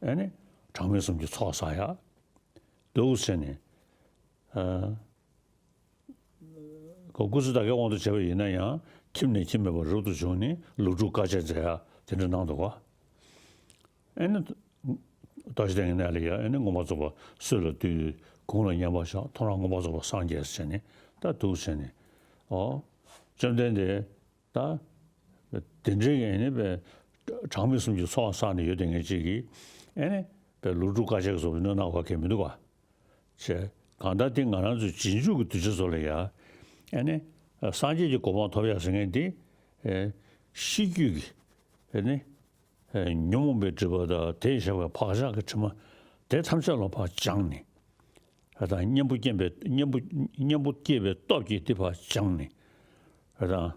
ཨ་ནི་གྲངས་མེད་གསུམ་གྱི་ཚོགས་བསགས་ཡ་འདུག་ཟེར་ནས། ཨ་ག་སྐུ་ཚེ་ད་གའི་དབང་དུ་བྱས་པ་ཡིན་ན་ཡང་། ཁྱིམ་ནས་ཁྱིམ་མེད་པར་རབ་ཏུ་བྱུང་ནས། ལོ་དྲུག་དཀའ་སྤྱད་མཛད་ཡ་དེ་འདྲ་གནང་འདུག་ག། ཨ་ནི་རྟོགས་ཤིང་ལྡན་གྱི་གནས་ལ་ཡ། ཨ་ནི་མངོན་པར་རྫོགས་པ་སྲོད་ལ་བཏུད། དགུང་ལ་མཉམ་པར་བཞག། ཐོ་རངས་མངོན་པར་རྫོགས་པར་སངས་རྒྱས་ཟེར་ནས་ད་འདུག་ཟེར་ནས། ཨོ། བཅོམ་ལྡན་འདས་ད་དེ་འདྲའི་ཨ་ནི་པའི་གྲངས་མེད་གསུམ་གྱི་ཚོགས་བསགས་ནས་ཡོད་དེ་ངེད་ཅིག་གིས། ཨ་ནི་པའི་ལོ་དྲུག་དཀའ་སྤྱད་ཀྱི་བཟོ་བའི་སྣོད་གནང་བ་གང་མི་འདུག་ག། བྱས། གང་ལྟར་དེ་ང་རང་ཚོའི་རྗེས་འཇུག་གི་གདུལ་བྱ་ཚོ་ལ་ཡ། ཨ་ནི་སངས་རྒྱས་ཀྱི་གོ་འཕང་ཐོབ་ཡ་ཟེར་མཁན་དེ། ཨེ་ཤེས་རྒྱུད་ཀྱི་ཨ་ནི་ཨེ་ཉོན་མོངས་པའི་སྒྲིབ་པ་དང་། དེ་བཞག་པའི་བག་ཆགས་ཀྱི་དྲི་མ་དེ་ཐམས་ཅད་ལ་ཕར་སྦྱངས་ནས། ཨ་དང་གཉེན་པོ་སྐྱེས་པའི་གཉེན་པོ་གཉེན་པོ་སྐྱེས་པའི་སྟོབས་ཀྱིས་དེ་ཕར་སྦྱངས་ནས། ཨ་དང་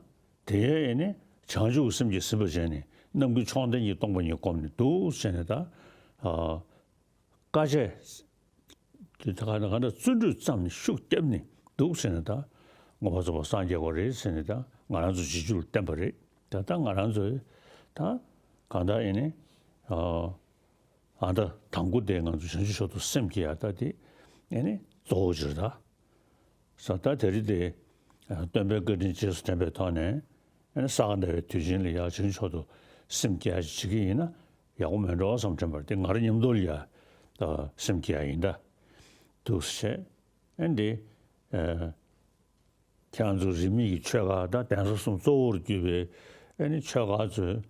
དེ་ཨེ་ནི་བྱང་ཆུབ་ཀྱི་སེམས་ཀྱིས་ཟིན་པར་བྱས་ནས། རྣམ་ཀུན་མཆོག་ལྡན་གྱིས་སྟོང་པ་ཉིད་བསྒོམས་ནས་འདུག་ཟེར་ནས། ད་ཨ་དཀའ་སྤྱད། དེ་ད་ག་ད་ག་འདྲ་བརྩོན་འགྲུས་བརྩམས་ནས་ཤུགས་བརྒྱབ་ནས་འདུག་ཟེར་ནས། ད་མངོན་པར་རྫོགས་པར་སངས་རྒྱས་དགོས་རེད་ཟེར་ནས། ད་ང་རང་ཚོ་རྗེས་འཇུག་ལ་བསྟན་པ་རེད། ད་ད་ང་རང་ཚོས་ད་གང་ལྟར་ཨེ་ནི་ཨ་ཨ་ད་དང་པོ་དེ་ང་ཚོ་བྱང་ཆུབ་མཆོག་ཏུ་སེམས་བསྐྱེད་ཡ། ད་དེ་ཨེ་ནི་གཙོ་བོ་ཅིག་རེད། ད་ས་ད་དེ་རིང་དེ་སྟོན་པའི་བཀའ་དྲིན་རྗེས་སུ་དྲན་པའི་ཐོག་ནས། ཨ་ནི་ས་ག་ཟླ་བའི་དུས་ཆེན་ལ་ཡ་བྱང་ཆུབ་མཆོག་ཏུ་སེམས་བསྐྱེད་ཡ་ཅིག་བྱེད་ཀྱི་ཡིན་ན་ཡག་པོ་མེད་འགྲོ་བསམ་དྲན་པ་རེད། དེ་ང་རང་མཉམ་དུ་ལ་ཡ་ད་སེམས་བསྐྱེད་ཡ་ཡིན། ད་འདུག་སེ་བྱས། ཨ་ནི་དེ་ཨ་ཁྱེད་རང་ཚོ་རིས་མེད་ཀྱི་ཆོས་ཁག་དང་གདན་ས་གསུམ་གཙོ་བོར་གྱུར་པའི་ ཨེ་ནི་ཆོས་ག་ཚོད་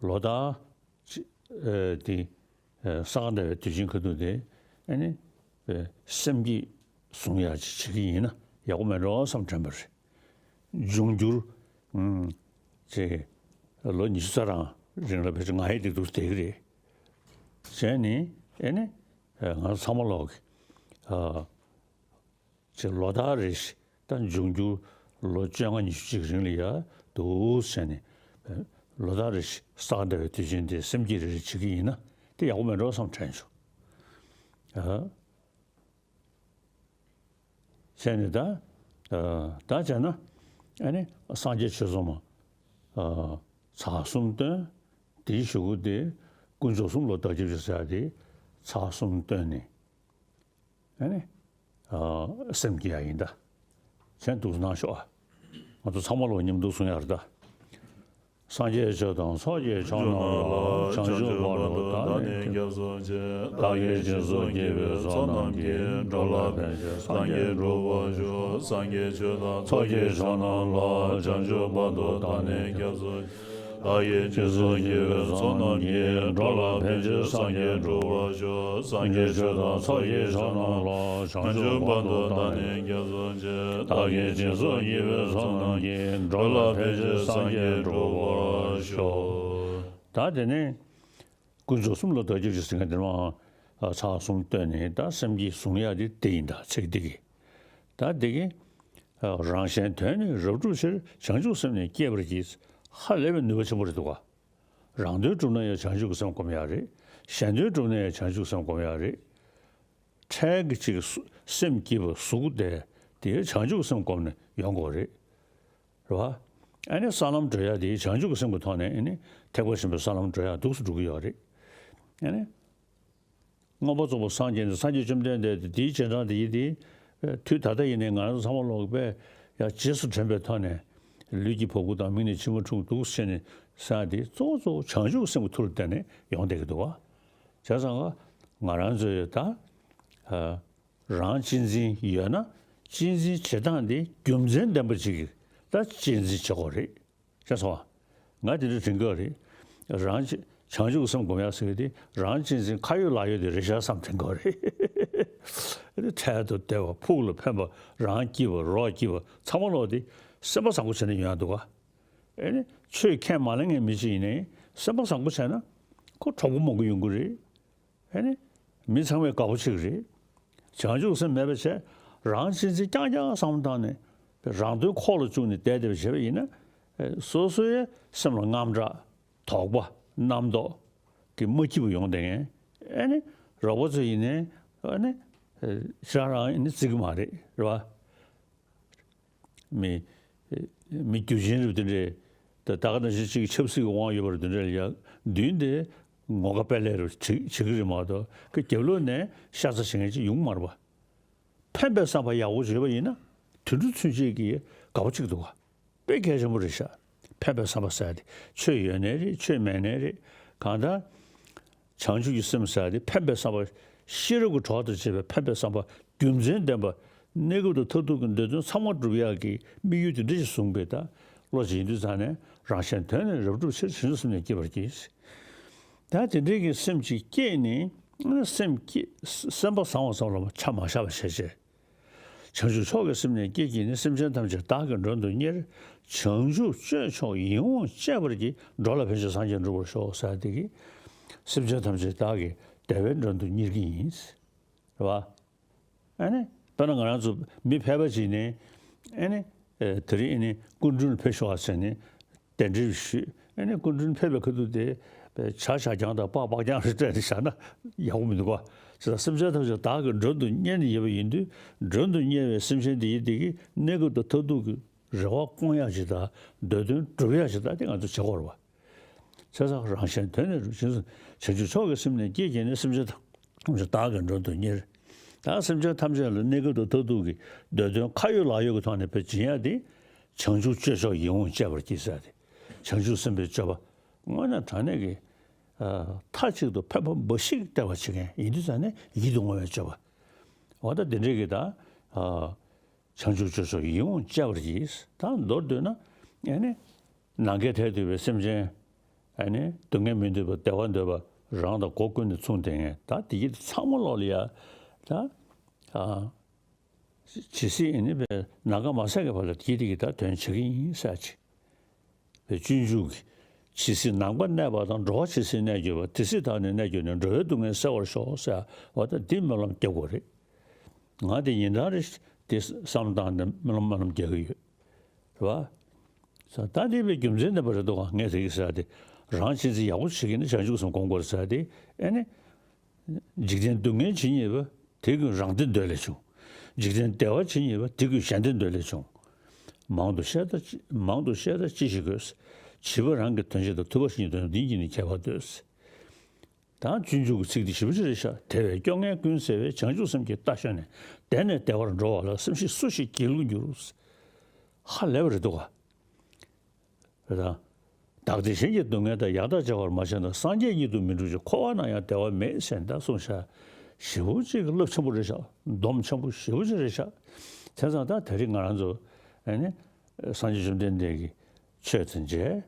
ལོ་ལྟར་ཅི་ཨེ་དེ་ཨེ་ས་ག་ཟླ་བའི་དུས་ཆེན་ཁ་ཐུག་དེ་ཨེ་ནི་ཨེ་སེམས་བསྐྱེད་བཟུང་ཡག་ཅིག་བྱེད་ཀྱི་ཡིན་ན་ཡག་པོ་མེད་འགྲོ་བསམ་དྲན་པ་རེད། འབྱུང་འགྱུར་ཨུམ་ཅེ་ལོ་ཉི་ཤུ་རྩ་གྲངས་རིང་ལ་ཕལ་ཆེར་ང་ཡི་དེ་འདུག་བསྡད་ཀྱི་རེད། བྱས་ནས་ཨེ་ནི་ཨེ་ང་ཚོ་ཚང་མ་ལོག་གི་ཨ། ཅེས་ལོ་ལྟར་རེ་བཞིན་ད་འབྱུང་འགྱུར་ལོ་བཅོ་ལྔ་ཉི་ཤུ་ཅིག་རིང་ལ་ཡ་འདུག་ཟེར་ནས་ལོ་ལྟར་རེ་བཞིན་ས་ག་ཟླ་བའི་དུས་ཆེན་དེ་སེམས་བསྐྱེད་རེ་རེ་བྱེད་ཀྱི་ཡིན་ན་དེ་ཡག་པོ་མེད་འགྲོ་བསམ་དྲན་བྱུང་། ཨ། བྱས་ནས་ད་ཨ་ད་བྱས་ན་ཨ་ནི་སངས་རྒྱས་ཆོས་ཚོགས་མ་ཨ་ཚར་གསུམ་བཏོན། དེའི་གཞུག་གུ་དེ་དཀོན་མཆོག་གསུམ་ལ་བདག་སྐྱབས་ཞེས་ཟེར་ཡ་དེ་ཚར་གསུམ་བཏོན་ནས། ཨ་ནི། ཨ། སེམས་བསྐྱེད་ཡ་ཡིན་ད། མཁྱེན་འདུག་གནང་ཤོག་ཨ། ང་ཚོ་ཚང་མ་ལོ་མཉམ་དུ་གསུང་ཡ་རེད་ད། སངས་རྒྱས་ཆོས་དང་ཚོགས་ཀྱི་མཆོག་རྣམས་ལ། བྱང་ཆུབ་བར་དུ་བདག་ནི་སྐྱབས་སུ་མཆི། བདག་གིས་སྦྱིན་སོགས་བགྱིས་པའི་ཚོགས་རྣམས་ཀྱིས། འགྲོ་ལ་ཕན་ཕྱིར་སངས་རྒྱས་འགྲུབ་པར་ཤོག་སངས་རྒྱས་ཆོས་དང་ཚོགས་ཀྱི་མཆོག་རྣམས་ལ། བྱང་ཆུབ་བར་དུ་བདག་ནི་སྐྱབས་སུ་མཆི། བདག་གིས་སྦྱིན་སོགས་བགྱིས་པའི་ཚོགས་རྣམས་ཀྱིས། འགྲོ་ལ་ཕན་ཕྱིར་སངས་རྒྱས་འགྲུབ་པར་ཤོག་སངས་རྒྱས་ཆོས་དང་ཚོགས་ཀྱི་མཆོག་རྣམས་ལ། བྱང་ཆུབ་བར་དུ་བདག་ནི་སྐྱབས་སུ་མཆི། བདག་གིས་སྦྱིན་སོགས་བགྱིས་པའི་ཚོགས་རྣམས་ཀྱིས། འགྲོ་ལ་ཕན་ཕྱིར་སངས་རྒྱས་འགྲུབ་པར་ཤོག་ད་དེ་ནས་དཀོན་མཆོག་གསུམ་ལ་བདག་སྐྱབས་ཞེས་ཟེར་མཁན་དེ་མ་ཚར་གསུམ་བཏོན་ནས་ད་སེམས་བསྐྱེད་བཟུང་ཡ་དེ་དེ་ཡིན་ད་ཚིག་འདི་གི། ད་འདི་གི་རང་གཞན་དོན་ནི་རབ་བསྒྲུབ་ཕྱིར། བྱང་ཆུབ་སེམས་ནི་བསྐྱེད་པར་བགྱི། ཧ་ལས་པའི་ནུས་པ་ཆེན་པོ་རེད་འདུག་ག་རང་དོན་སྒྲུབ་ན་ཡང་བྱང་ཆུབ་ཀྱི་སེམས་སྒོམ་ཡག་རེད། གཞན་དོན་སྒྲུབ་ན་ཡང་བྱང་ཆུབ་སེམས་སྒོམ་ཡག་རེད། འཕྲལ་གྱི་ཅིག་སེམས་སྐྱིད་པ་ཟུག་དེ་དེ་བྱང་ཆུབ་སེམས་སྒོམ་ནས་ཡོང་དགོས་རེད། རེད་བ། ཨ་ནི་ས་ལམ་བགྲོད་ཡག་དེ་བྱང་ཆུབ་ཀྱི་སེམས་ཀྱི་ཐོག་ནས་ཨ་ནི་ཐེག་པ་ཆེན་པོའི་ས་ལམ་བགྲོད་ཡག་འདུག་སེ་འགྲོ་གི་ཡོད་རེད། ཨ་ནི། མངོན་པར་རྫོགས་པར་སངས་རྒྱས་ནས་སངས་རྒྱས་བཅོམ་ལྡན་འདས་དེ་དེའི་རྗེས་འབྲང་དེ་ཡིན་ཏེ། དུས་ད་ལྟ་ཡིན་ནའི་ང་རང་ཚོ་ཚང་མ་ལོག་པས་ཡང་རྗེས་སུ་དྲན་པའི་ཐོག་ནས་ལུས་ཀྱི་བ་སྤུ་དང་མིག་ནས་མཆི་མ་འཁྲུག་འདུག་ཟེར་ནས་ཟེར་ཡ་དེ་གཙོ་བོ་གཙོ་བོ་བྱང་ཆུབ་སེམས་ཀྱི་མཐུ་ལ་བརྟེན་ནས་ཡོང་བསྡད་ཀྱི་འདུག་བ། བྱས་ཙང་ང་རང་ཚོས་ད་རང་གཅེས་འཛིན་ཡོད་ན་གཅེས་འཛིན་བྱེད་སྟངས་དེ་རྒྱུ་མཚན་ལྡན་པ་ཅིག་གིས་ད་གཅེས་འཛིན་བྱེད་དགོས་རེད། ཤེས་སོང་ང་དེ་འདྲ་དྲན་གྱི་རེད། རང་གཅེས་བྱང་ཆུབ་སེམས་སྒོམ་ཡག་ཟེར་གྱི་དེ་རང་གཅེས་འཛིན་ཁ་ཡོད་ལག་ཡོད་དེ་རེད་ཤག་བསམ་དྲན་གྱི་རེད། འཕྲལ་དུ་བདེ་བ་ཕུགས་ལ་ཕན་པ་རང་སྐྱིད་པ་རོགས་སྐྱིད་པ་ཚང་མ་ལོག་དེ་སེམས་པ་བཟང་པོ་བྱས་ནས་ཡོང་ཡག་འདུག་ག་ཨེ་ནི་ཆོས་ཁས་མ་ལེན་མཁན་མི་གཅིག་ཡིན་ནའི་སེམས་པ་བཟང་པོ་བྱས་ན་ཁོ་གྲོགས་པོ་མང་པོ་ཡོང་གི་རེད། ཨེ་ནི། མི་ཚང་མས་དགའ་པོ་བྱེད་ཀྱི་རེད། བྱང་ཆུབ་སེམས་མེད་པ་བྱས། རང་གཅེས་འཛིན་རྐྱང་རྐྱང་བསམ་བློ་བཏང་ནས། རང་དོན་ཁོག་ལ་བཅུག་ནས་བསྡད་བསྡད་པ་བྱས་པ་ཡིན་ན། སོ་སོའི་སེམས་ལ་དངངས་སྐྲག་དོགས་པ། རྣམ་རྟོག་གི་མ་སྐྱིད་པ་ཡོང་བསྡད་མཁན། ཨེ་ནི། རོགས་པ་ཚོ་ཡིན་ནའི། ཨེ་ནི། ཞེ་དྲག་རང་ཡིན་ནི་བརྩི་གི་མ་རེད། རེད་བ། མི། མི་རྒྱུ་ཆེན་རེད་པ་དེ་འདྲས། ད་ད་ག་ནང་བཞིན་གཅིག་ཆབ་སྲིད་ཀྱི་དབང་ཡོད་པ་རེད་དེ་འདྲས་ལ་ཡ། མདུན་དེ་ངོ་དགའ་དཔལ་ལས་རུ་བྱེད་བྱེད་ཀྱི་རེད་མ་གཏོགས་ཀྱི་རྒྱབ་ལོགས་ནས་ཤ་ཚ་བྱེད་མཁན་ཅིག་ཡོང་གི་མ་རེད་པ། ཕན་པའི་བསམ་པ་ཡག་པོ་བྱེད་པ་ཡིན་ན་དུད་འགྲོ་ཚུན་ཆད་ཀྱིས་དགའ་པོ་བྱེད་ཀྱི་འདུག་ག་དཔེ་གལ་ཆེན་པོ་རེད་ཤག་ཕན་པའི་བསམ་པ་ཟེར་ཡ་དེ་ཆོས་ཡོད་ནའི་རེད། ཆོས་མེད་ནའི་རེད། གང་ལྟར། བྱང་ཆུབ་ཀྱི་སེམས་ཟེར་ཡ་དེ་ཕན་པའི་བསམ་པ། ཤེས་རབ་ཀྱི་གྲོགས་དང་བཅས་པའི་ཕན་པའི་བསམ་པ་རྒྱུ་མཚན་ལྡན་པ། གནས་སྐབས་དང་མཐར་ཐུག་གི་འདོད་དོན་ཚང་མ་འགྲུབ་ཡག་གི་དམིགས་ཡུལ་དེ་འདྲ་ཞིག་བཟུང་བའི་ད་བློ་ཅིག་ཡིན་དུས་ཙང་ནས་རང་གཞན་དོན་ནི་རབ་བསྒྲུབ་ཕྱིར། བྱང་ཆུབ་སེམས་ནི་བསྐྱེད་པར་བགྱི། ད་དེ་འདྲའི་གི་སེམས་ཅིག་སྐྱེས་ནས་སེམས་བསྐྱེད་སེམས་པ་བཟང་བ་ཙམ་ལ་ཆ་མ་བཞག་པ་བྱས་བྱས། བྱང་ཆུབ་མཆོག་གི་སེམས་ནི་བསྐྱེད་བགྱིས་ནས། སེམས་ཅན་ཐམས་ཅད་བདག་གིས་མགྲོན་དུ་གཉེར། བྱང་ཆུབ་སྤྱོད་མཆོག་ཡིད་འོང་སྤྱད་པར་བགྱི། འགྲོ་ལ་ཕན་ཕྱིར་སངས་རྒྱས་འགྲུབ་པར་ཤོག་ཟེར་དེ་གི། སེམས་ཅན་ཐམས་ཅད་བདག་གིས་བདེ་བའི་མགྲོན་དུ་གཉེར་གྱི་ཡིན། རེད་བ། ཨ་ནི། དཔེར་ན་ང་རང་ཚོ་མི་ཕལ་པ་ཅིག་ནས། ཨ་ནི། དེ་རིང་ཨ་ནི་སྐུ་མགྲོན་ཕེབས་ཤོག་ཟེར་ནས། གདན་འདྲེན་ཞུས། ཨ་ནི་སྐུ་མགྲོན་ཕེབས་པའི་ཁ་ཐུག་དེ་ཇ་ཇ་རྐྱང་དང་སྤགས་སྤགས་རྐྱང་རེ་སྤྲད་ནས་བཞག་ན་ཡག་པོ་མི་འདུག་ག་བྱས་ཙང་སེམས་ཅན་ཐམས་ཅད་བདག་གིས་མགྲོན་དུ་གཉེར་ནས་ཡོད་པ་ཡིན་དུས། མགྲོན་དུ་གཉེར་བའི་སེམས་ཅན་དེ་ཡིན་དེ་གིས་གནས་སྐབས་དང་མཐར་ཐུག་གི་རེ་བ་སྐོང་ཡག་ཅིག་དང་། འདོད་དོན་སྒྲུབ་ཡག་ཅིག་དང་དེ་ང་ཚོ་བྱེད་དགོས་རེད་བ། བྱས་ཙང་རང་གཞན་དོན་ནི་རུ་བྱིན་སོང་། བྱང་ཆུབ་མཆོག་གི་སེམས་ནི་བསྐྱེད་བགྱིས་ནས། སེམས་ཅན་ཐམས་ཅད་བདག་གིས་མགྲོན་དུ་གཉེར། ད་སེམས་ཅན་ཐམས་ཅད་ལ་གནས་སྐབས་དང་མཐར་ཐུག་གི་འདོད་དོན་ཁ་ཡོད་ལག་ཡོད་ཀྱི་ཐོག་ནས་དཔེ་སྦྱིན་ཡ་དེ། བྱང་ཆུབ་སྤྱོད་མཆོག་ཡིད་འོང་སྤྱད་པར་བགྱི་ཟེར་ཏེ། བྱང་ཆུབ་སེམས་དཔའི་སྤྱོད་པ་དངོས་གནས་དྲང་གནས་ཀྱི་མཐའ་གཅིག་ཏུ་ཕན་པ་འབའ་ཞིག་སྟེར་བ་བྱེད་མཁན་ཡིན་དུས་ཙང་ནས་ཡིད་དུ་འོང་བའི་སྤྱོད་པ། འོ་ད་དེ་འདྲའི་གི་ད་བྱང་ཆུབ་སྤྱོད་མཆོག་ཡིད་འོང་སྤྱད་པར་བགྱི། ད་མདོར་བསྡུས་ན་ཨེ་ནི། ནམ་མཁའི་མཐས་གཏུགས་པའི་སེམས་ཅན། ཨ་ནི་སྡུག་བསྔལ་མི་འདོད་པ་བདེ་བ་འདོད་པ་རང་དང་སྒོ་ཀུན་ནས་མཚུངས་ལྡན་མཁན་ད་དེ་གྱད་ཚང་མ་ལོག་ལ་ཡ། ད་ཨ་ཇི་སྲིད་ཨ་ནི་པའི་ནམ་མཁའ་མ་ཟད་ཀྱི་བར་ལ་དེ་གྱད་དེ་གྱད་ད་དོན་བྱེད་ཀྱི་ཡིན་ཟེར་ཅིག་པའི་སྤྱོད་འཇུག་གི། ཇི་སྲིད་ནམ་མཁའ་གནས་པ་དང་། འགྲོ་བ་ཇི་སྲིད་གནས་གྱུར་པ། དེ་སྲིད་བདག་ནི་གནས་གྱུར་ནས། འགྲོ་བའི་སྡུག་བསྔལ་སེལ་བར་ཤོག་ཟེར་བ་ད་འདི་སྨོན་ལམ་རྒྱག་དགོས་རེད། ང་དེ་ཉིན་གྲངས་རེ་དེ་བསམ་བློ་བཏང་ནས་སྨོན་ལམ་སྨོན་ལམ་རྒྱག་གི་ཡོད། རེད་བ། ས་ད་འདི་བའི་རྒྱུ་མཚན་ནི་པ་རེད་འདུག་ག་ངས་དེ་གི་ཟེར་དེ། རང་ཅི་ཙི་ཡག་པོ་བྱེད་ཀྱི་ན་བྱང་ཆུབ་སེམས་སྒོམ་དགོས་རེད་ཟེར་དེ། ཨ་ནི། འཇིག་རྟེན་སྡུག་བསྔལ་ཇི་སྙེད་པ། དེ་ཀུན་རང་བདེ་འདོད་ལས་བྱུང་། འཇིག་རྟེན་བདེ་བ་ཇི་སྙེད་པ། དེ་ཀུན་གཞན་བདེ་འདོད་ལས་བྱུང་། མང་དུ་བཤད་ད་ཅི་མང་དུ་བཤད་ད་ཅི་ཞིག་དགོས། བྱིས་པ་རང་གི་དོན་བྱེད་དང་། ཐུབ་པ་གཞན་གྱི་དོན་བྱེད་འདི་གཉིས་ནི་ཁྱད་པར་འདོད། ད་སྤྱོད་འཇུག་གི་ཚིག་འདི་ཞིབ་པོ་ཅིག་རེད་ཤག་དེ་བས་སྐྱོ་ངལ་ཀུན་སེལ་བའི། བྱང་ཆུབ་སེམས་ཀྱི་རྟ་ཞོན་ནས། བདེ་ནས་བདེ་བར་འགྲོ་བ་ལ། སེམས་ཤེས་སུ་ཞིག་སྒྱིད་ལུག་འགྱུར། ཧ་ལས་པ་རེད་འདུག་ག་རེད་དང་། བདག་བདེ་གཞན་གྱི་སྡུག་བསྔལ་དང་། ཡང་དག་བརྗེ་བར་མ་བྱས་ན། སངས་རྒྱས་ཉིད་དུ་མི་འགྲུབ་ཅིང་། འཁོར་བ་ན་ཡང་བདེ་བ་མེད་ཟེར་ད་གསུངས་ཤག་ཞེ་པོ་ཅིག་གི་རླབས་ཆེན་པོ་རེད་ཤག་སྡོམ་ཆེན་པོ་ཞེ་པོ་ཅིག་རེད་ཤག་དེ་ཙང་ད་དེ་རིང་ང་རང་ཚོ་ཨ་ནི་སངས་རྒྱས་བཅོམ་ལྡན་འདས་ཀྱི་ཆོས་དང་མཇལ།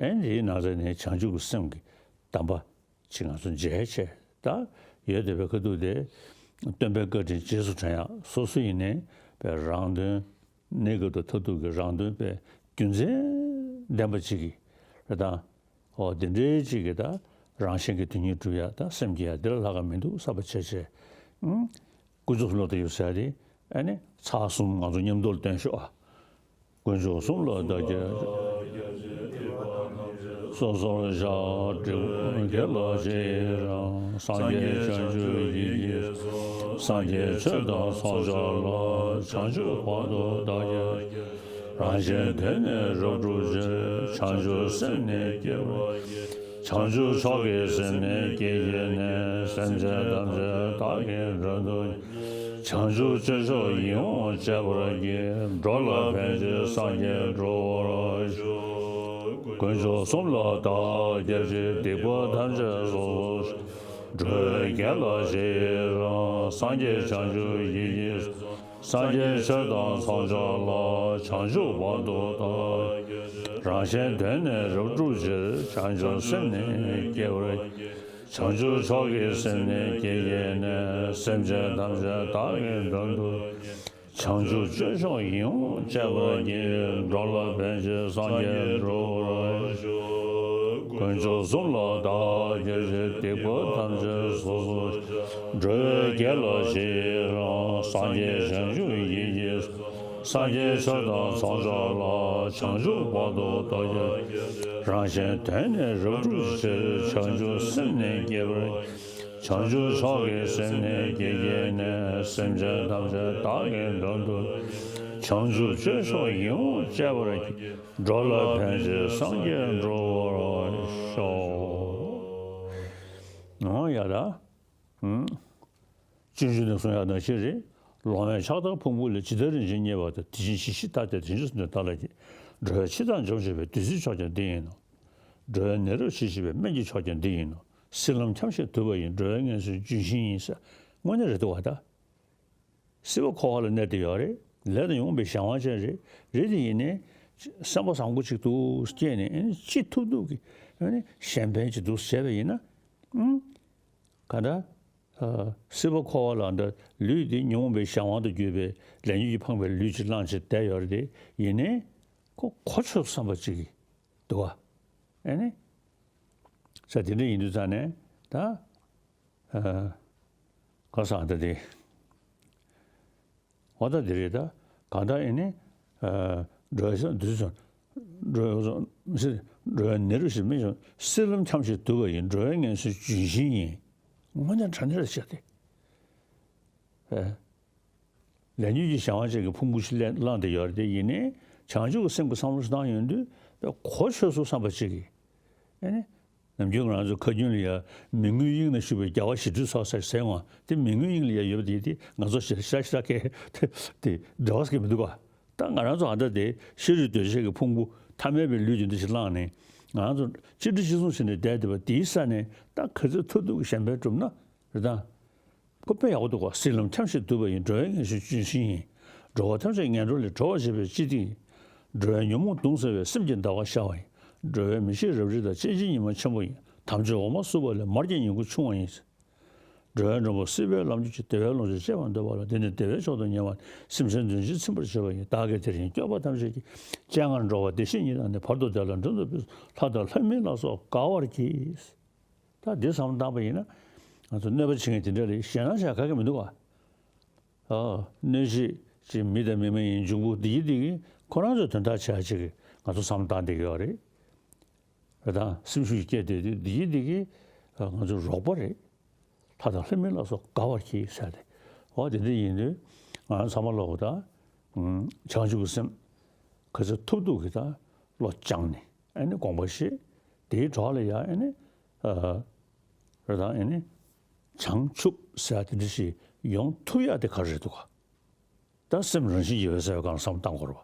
ཨ་ནི་དེའི་ནང་ཚན་ནས་བྱང་ཆུབ་ཀྱི་སེམས་ཀྱི་གདམས་པ་ཅིག་ང་ཚོ་མཇལ་བྱས་ད་ཡོད་བསྡད་པའི་ཁ་ཐུག་དེ། སྟོན་པའི་བཀའ་དྲིན་རྗེས་སུ་དྲན་ཡག་སོ་སོ་ཡིན་ནའི་པའི་རང་དོན། གནས་སྐབས་དང་མཐར་ཐུག་གི་རང་དོན་པའི་རྒྱུ་མཚན་ལྡན་པ་ཅིག་གིས་རེད་དང་། ཨོ་འདི་འདྲའི་ཅིག་གིས་ད་རང་གཞན་གྱི་དོན་གཉིས་སྒྲུབ་ཡ། ད་སེམས་ཀྱི་ཡ་འདི་ལ་ལྷག་ག་མི་འདུག་བསམ་པ་བྱས་བྱས། ཨུམ། དཀོན་མཆོག་གསུམ་ལ་བདག་གྱུར་ཟེར་ཡ་དེ། ཨ་ནི་ཚར་གསུམ་ང་ཚོ་མཉམ་དུ་ལ་བཏོན་ཤོག་ཨ། དཀོན་མཆོག་གསུམ་ལ་བདག་གྱུར། སོ་སོར་བཤགས། སྒྲིབ་སྒེག་ལ་ཞི་རང་། སངས་རྒྱས་བྱང་ཆུབ་ཡིད་ཀྱི། སངས་རྒྱས་ཆོས་དང་ཚོགས་མཆོག་ལ། བྱང་ཆུབ་བར་དུ་བདག་གྱུར་ཅིག་རང་གཞན་དོན་ནི་རབ་བསྒྲུབ་ཕྱིར། བྱང་ཆུབ་སེམས་ནི་བསྐྱེད་པར་བགྱི། བྱང་ཆུབ་མཆོག་གི་སེམས་ནི་བསྐྱེད་བགྱིས་ནས། སེམས་ཅན་ཐམས་ཅད་བདག་གིས་མགྲོན་དུ། བྱང་ཆུབ་སྤྱོད་མཆོག་ཡིད་འོང་སྤྱད་པར་བགྱི། འགྲོ་ལ་ཕན་ཕྱིར་སངས་རྒྱས་འགྲུབ་པར་ཤོག་དཀོན་མཆོག་གསུམ་ལ་བདག་སློབ་ཅིང་། སྡིག་པ་ཐམས་ཅད་སོ་སོར་བཤགས། སྒྲིབ་སྒེག་ལ་ཞི་རང་། སངས་རྒྱས་བྱང་ཆུབ་ཡིད་ཀྱི། སངས་རྒྱས་ཆོས་དང་ཚོགས་མཆོག་ལ། བྱང་ཆུབ་བར་དུ་བདག་གྱུར་ཅིག་རང་གཞན་དོན་ནི་རབ་བསྒྲུབ་ཕྱིར། བྱང་ཆུབ་སེམས་ནི་བསྐྱེད་པར་བགྱི། བྱང་ཆུབ་མཆོག་གི་སེམས་ནི་བསྐྱེད་བགྱིས་ནས། སེམས་ཅན་ཐམས་ཅད་བདག་གིས་མགྲོན་དུ། བྱང་ཆུབ་སྤྱོད་མཆོག་ཡིད་འོང་སྤྱད་པར་བགྱི། འགྲོ་ལ་ཕན་ཕྱིར་སངས་རྒྱས་འགྲུབ་པར་ཤོག་དཀོན་མཆོག་གསུམ་ལ་བདག་སློབ་ཅིང་། སྡིག་པ་ཐམས་ཅད་སོ་སོར་བཤགས། སྒྲིབ་སྒེག་ལ་ཞི་རང་། སངས་རྒྱས་བྱང་ཆུབ་ཡིད་ཀྱི། སངས་རྒྱས་ཆོས་དང་ཚོགས་མཆོག་ལ། བྱང་ཆུབ་བར་དུ་བདག་སློབ་ཅིང་། རང་གཞན་དོན་ནི་རབ་བསྒྲུབ་ཕྱིར། བྱང་ཆུབ་སེམས་ནི་བསྐྱེད་པར། བྱང་ཆུབ་མཆོག་གི་སེམས་ནི་བསྐྱེད་བགྱིས་ནས། སེམས་ཅན་ཐམས་ཅད་བདག་གིས་མགྲོན་དུ། བྱང་ཆུབ་སྤྱོད་མཆོག་ཡིད་འོང་སྤྱད་པར་བགྱི། འགྲོ་ལ་ཕན་ཕྱིར་སངས་རྒྱས་འགྲུབ་པར་ཤོག་འོ་ཡ་ད། ཨུམ། སྤྱོད་འཇུག་ནས་གསུང་ཡག་ནང་བཞིན་རེད། ལོང་བས་ཕྱག་དར་ཕུང་པོ་ལས། ཇི་ལྟར་རིན་ཆེན་རྙེད་པ་དང་། དེ་བཞིན་གཞི་ཤེས་ཐ་དད་དོན་ཆེན་གསུམ་ལས་བདག་སློབ་ཅིང་། འགྲོ་བའི་འཆི་བདག་འཇོམས་བྱེད་པའི། བདུད་རྩིའི་མཆོག་ཀྱང་འདི་ཡིན་ནོ། འགྲོ་བའི་ནད་རབ་ཞི་བྱེད་པའི། སྨན་གྱི་མཆོག་ཀྱང་འདི་ཡིན་ནོ། སྲིད་ལམ་འཁྱམས་ཤིང་དུབ་པ་ཡི། འགྲོ་བའི་ངལ་གསོའི་ལྗོན་ཤིང་ཡིན་ཟེར། དངོས་གནས་རེད་འདུག་བ་ད། སྲིད་པ་འཁོར་བ་ལ་གནས་བསྡད་ཡོད་རེད། ལས་དང་ཉོན་མོངས་པའི་གཞན་དབང་ཅན་རེད། རེད་དེ་ཡིན་ནའི། སེམས་པ་བཟང་པོ་ཅིག་ཏུ་སྐྱེས་ནས་ཨ་ནི་ཅི་ཐུབ་ཐུབ་ཀྱིས་ཨ་ནི་གཞན་ཕན་ཅིག་ཏུ་བྱས་པ་ཡིན་ན། ཨང་། ག་འདྲ། ཨ། སྲིད་པ་འཁོར་བ་ལ་འདྲ་ལུས་འདི་ཉོན་མོངས་པའི་གཞན་དབང་དུ་གྱུར་པའི་ལས་ཉོན་གྱིས་འཕངས་པའི་ལུས་ཅིག་བླངས་བྱས་བསྡད་ཡོད་རེད་དེ། ཡིན་ནའི་ཁོ་གོ་ཆོད་བསམ་པ་ཅིག་གིས་འདུག་བ། ཨ་ནི། ས་དེ་འདྲ་ཡིན་དུས་ཙང་ནས་ད། ཨ། ག་ས་ད་དེ། འོ་ད་འདི་རེད་ད། གང་ལྟར་ཨེ་ནི། ཨ། འགྲོ་བའི་སེམས་འདུས་སོང་། འགྲོ་བའི་སེམས་མི་འགྲོ་བའི་ནད་རུ་ཞིག་མི་འབྱུང་། སྲིད་ལམ་འཁྱམས་ཤིང་དུབ་པ་ཡིན། འགྲོ་བའི་ངལ་གསོའི་ལྗོན་ཤིང་ཡིན། དངོས་གནས་དྲང་གནས་རེད་བྱས་ཏེ། ཨེ། ལས་ཉོན་གྱི་གཞན་དབང་ཅན་གྱི་ཕུང་པོ་ཞིག་ལས་བླངས་ཏེ་ཡོད་རེད་དེ། ཡིན་ནའི་བྱང་ཆུབ་ཀྱི་སེམས་ཀྱི་བསམ་བློ་ཞིག་བཏང་ཡོང་དུས་གོ་ཆོད་སོང་བསམ་པ་ཅིག་གིས། ཨེ་ནི། ནམ་རྒྱུན་ང་རང་ཚོ་ཁ་རྒྱུན་ལ་ཡ་མི་མངོན་དབྱིངས་ན་བཞུགས་པའི་རྒྱལ་བ་ཞི་ཁྲོའི་ཚོགས་ཟེར་ཟེར་འོང་། དེ་མི་མངོན་དབྱིངས་ལ་ཡ་ཡོད་པ་དེ་དེ་ང་ཚོ་ཞེ་དྲག་ཞེ་དྲག་གི་དེ་འབྲེལ་བ་ཟེར་གི་མི་འདུག་ག་ད་ང་རང་ཚོ་ཨ་ད་དེ་ཤ་རུས་གདོས་བཅས་ཀྱི་ཕུང་པོ་ཐ་མལ་པའི་ལུས་དེ་འདྲ་ཞིག་བླངས་ནས་ང་རང་ཚོ་གཅིག་སྒྲིལ་གཅིག་མཚུངས་བྱས་ནས་བསྡད་བསྡད་པ་དེའི་ས་ནས་ད་ག་ཚོད་ཐུབ་ཐུབ་ཀྱི་གཞན་ཕན་བསྒྲུབ་ན་རེད་ད། ཁོ་དཔེ་ཡག་པོ་འདུག་ག་སྲིད་ལམ་འཁྱམས་ཤིང་དུབ་པ་ཡིན། འགྲོ་བའི་ངལ་གསོའི་ལྗོན་ཤིང་ཡིན། འགྲོ་བ་ཐམས་ཅད་ངན་འགྲོ་ལས་སྒྲོལ་བར་བྱེད་པའི་སྤྱི་ཏིང་ཡིན། འགྲོ་བའི་ཉོན་མོངས་གདུང་སེལ་བའི། སེམས་ཀྱི་ཟླ་བ་ཤར་བ་ཡིན། འགྲོ་བའི་མི་ཤེས་རབ་རིབ་དག། སྤྱན་ཕྱིར་ཉི་མ་ཆེན་པོ་ཡིན། དམ་ཆོས་འོ་མ་བསྲུབས་པ་ལས། མར་གྱི་ཉིང་ཁུ་ཕྱུང་བ་ཡིན། འགྲོ་བའི་མགྲོན་པོ་སྲིད་པའི་ལམ་གྱི་ཆུ། བདེ་བའི་ལོངས་སྤྱོད་སྤྱད་པར་འདོད་པ་ལ། འདི་ནི་བདེ་བའི་མཆོག་ཏུ་ཉེ་བ། སེམས་ཅན་དོན་ཕྱིར་ཚིམ་པར་བྱེད་པ་ཡིན། བདག་གིས་དེ་བཞིན་སྐྱོབ་པ་ཐམས་ཅད་ཀྱི། སྤྱན་སྔར་འགྲོ་བ་བདེ་གཤེགས་ཉིད་དང་ནི། བར་དུ་བདེ་ལ་འགྲོ་འདོད་པའི། ལྷ་དང་ལྷ་མིན་ལ་སོགས་དགའ་བར་གྱིས། ད་འདི་བསམ་བློ་བཏང་པ་ཡིན་ན། ང་ཚོ་གནོད་པ་བྱེད་མཁན་དེ་འདྲ་ལ་ཞེད་སྣང་བྱ་ག་གེ་མི་འདུག་ག་ཨ། གནོད་བྱེད་ཅིག་མི་དང་མི་མ་ཡིན་འབྱུང་པོ་འདི་ཡི་འདི་གིས་ཁོ་རང་ཚོའི་དོན་དག་བྱ་ཅིག་ང་ཚོ་བསམ་བློ་བཏང་བསྡད་ཀྱི་ཡོད་རེད། རེད་དང་། སེམས་ཤུགས་སྐྱེད་དེ་འདི་ཡི་འདི་གིས་ང་ཚོའི་རོགས་པ་རེད། ལྷ་དང་ལྷ་མིན་ལ་སོགས་དགའ་བར་གྱིས་ཟེར་ཏེ། འོ་དེ་འདྲ་ཡིན་དུས་ང་རང་ཚང་མ་ལོག་ད་བྱང་ཆུབ་ཀྱི་སེམས་ག་ཚོད་ཐུབ་ཐུབ་ཀྱིས་ད་བློ་སྦྱངས་ནས་ཨ་ནི་དགོངས་པ་བཞེས། དེའི་གྲོགས་ལ་ཡ་ཨ་ནི་རེད་དང་ཨ་ནི་བྱང་ཆུབ་ཟེར་ཡ་དེ་འདྲ་ཞིག་ཡོང་ཐུབ་ཡ་དེ་ག་རེ་རེད་འདུག་ག་ད་སེམས་རང་བཞིན་གྱིས་འོད་གསལ་བའི་སྒང་ལ་བསམ་བློ་བཏང་དགོས་རེད་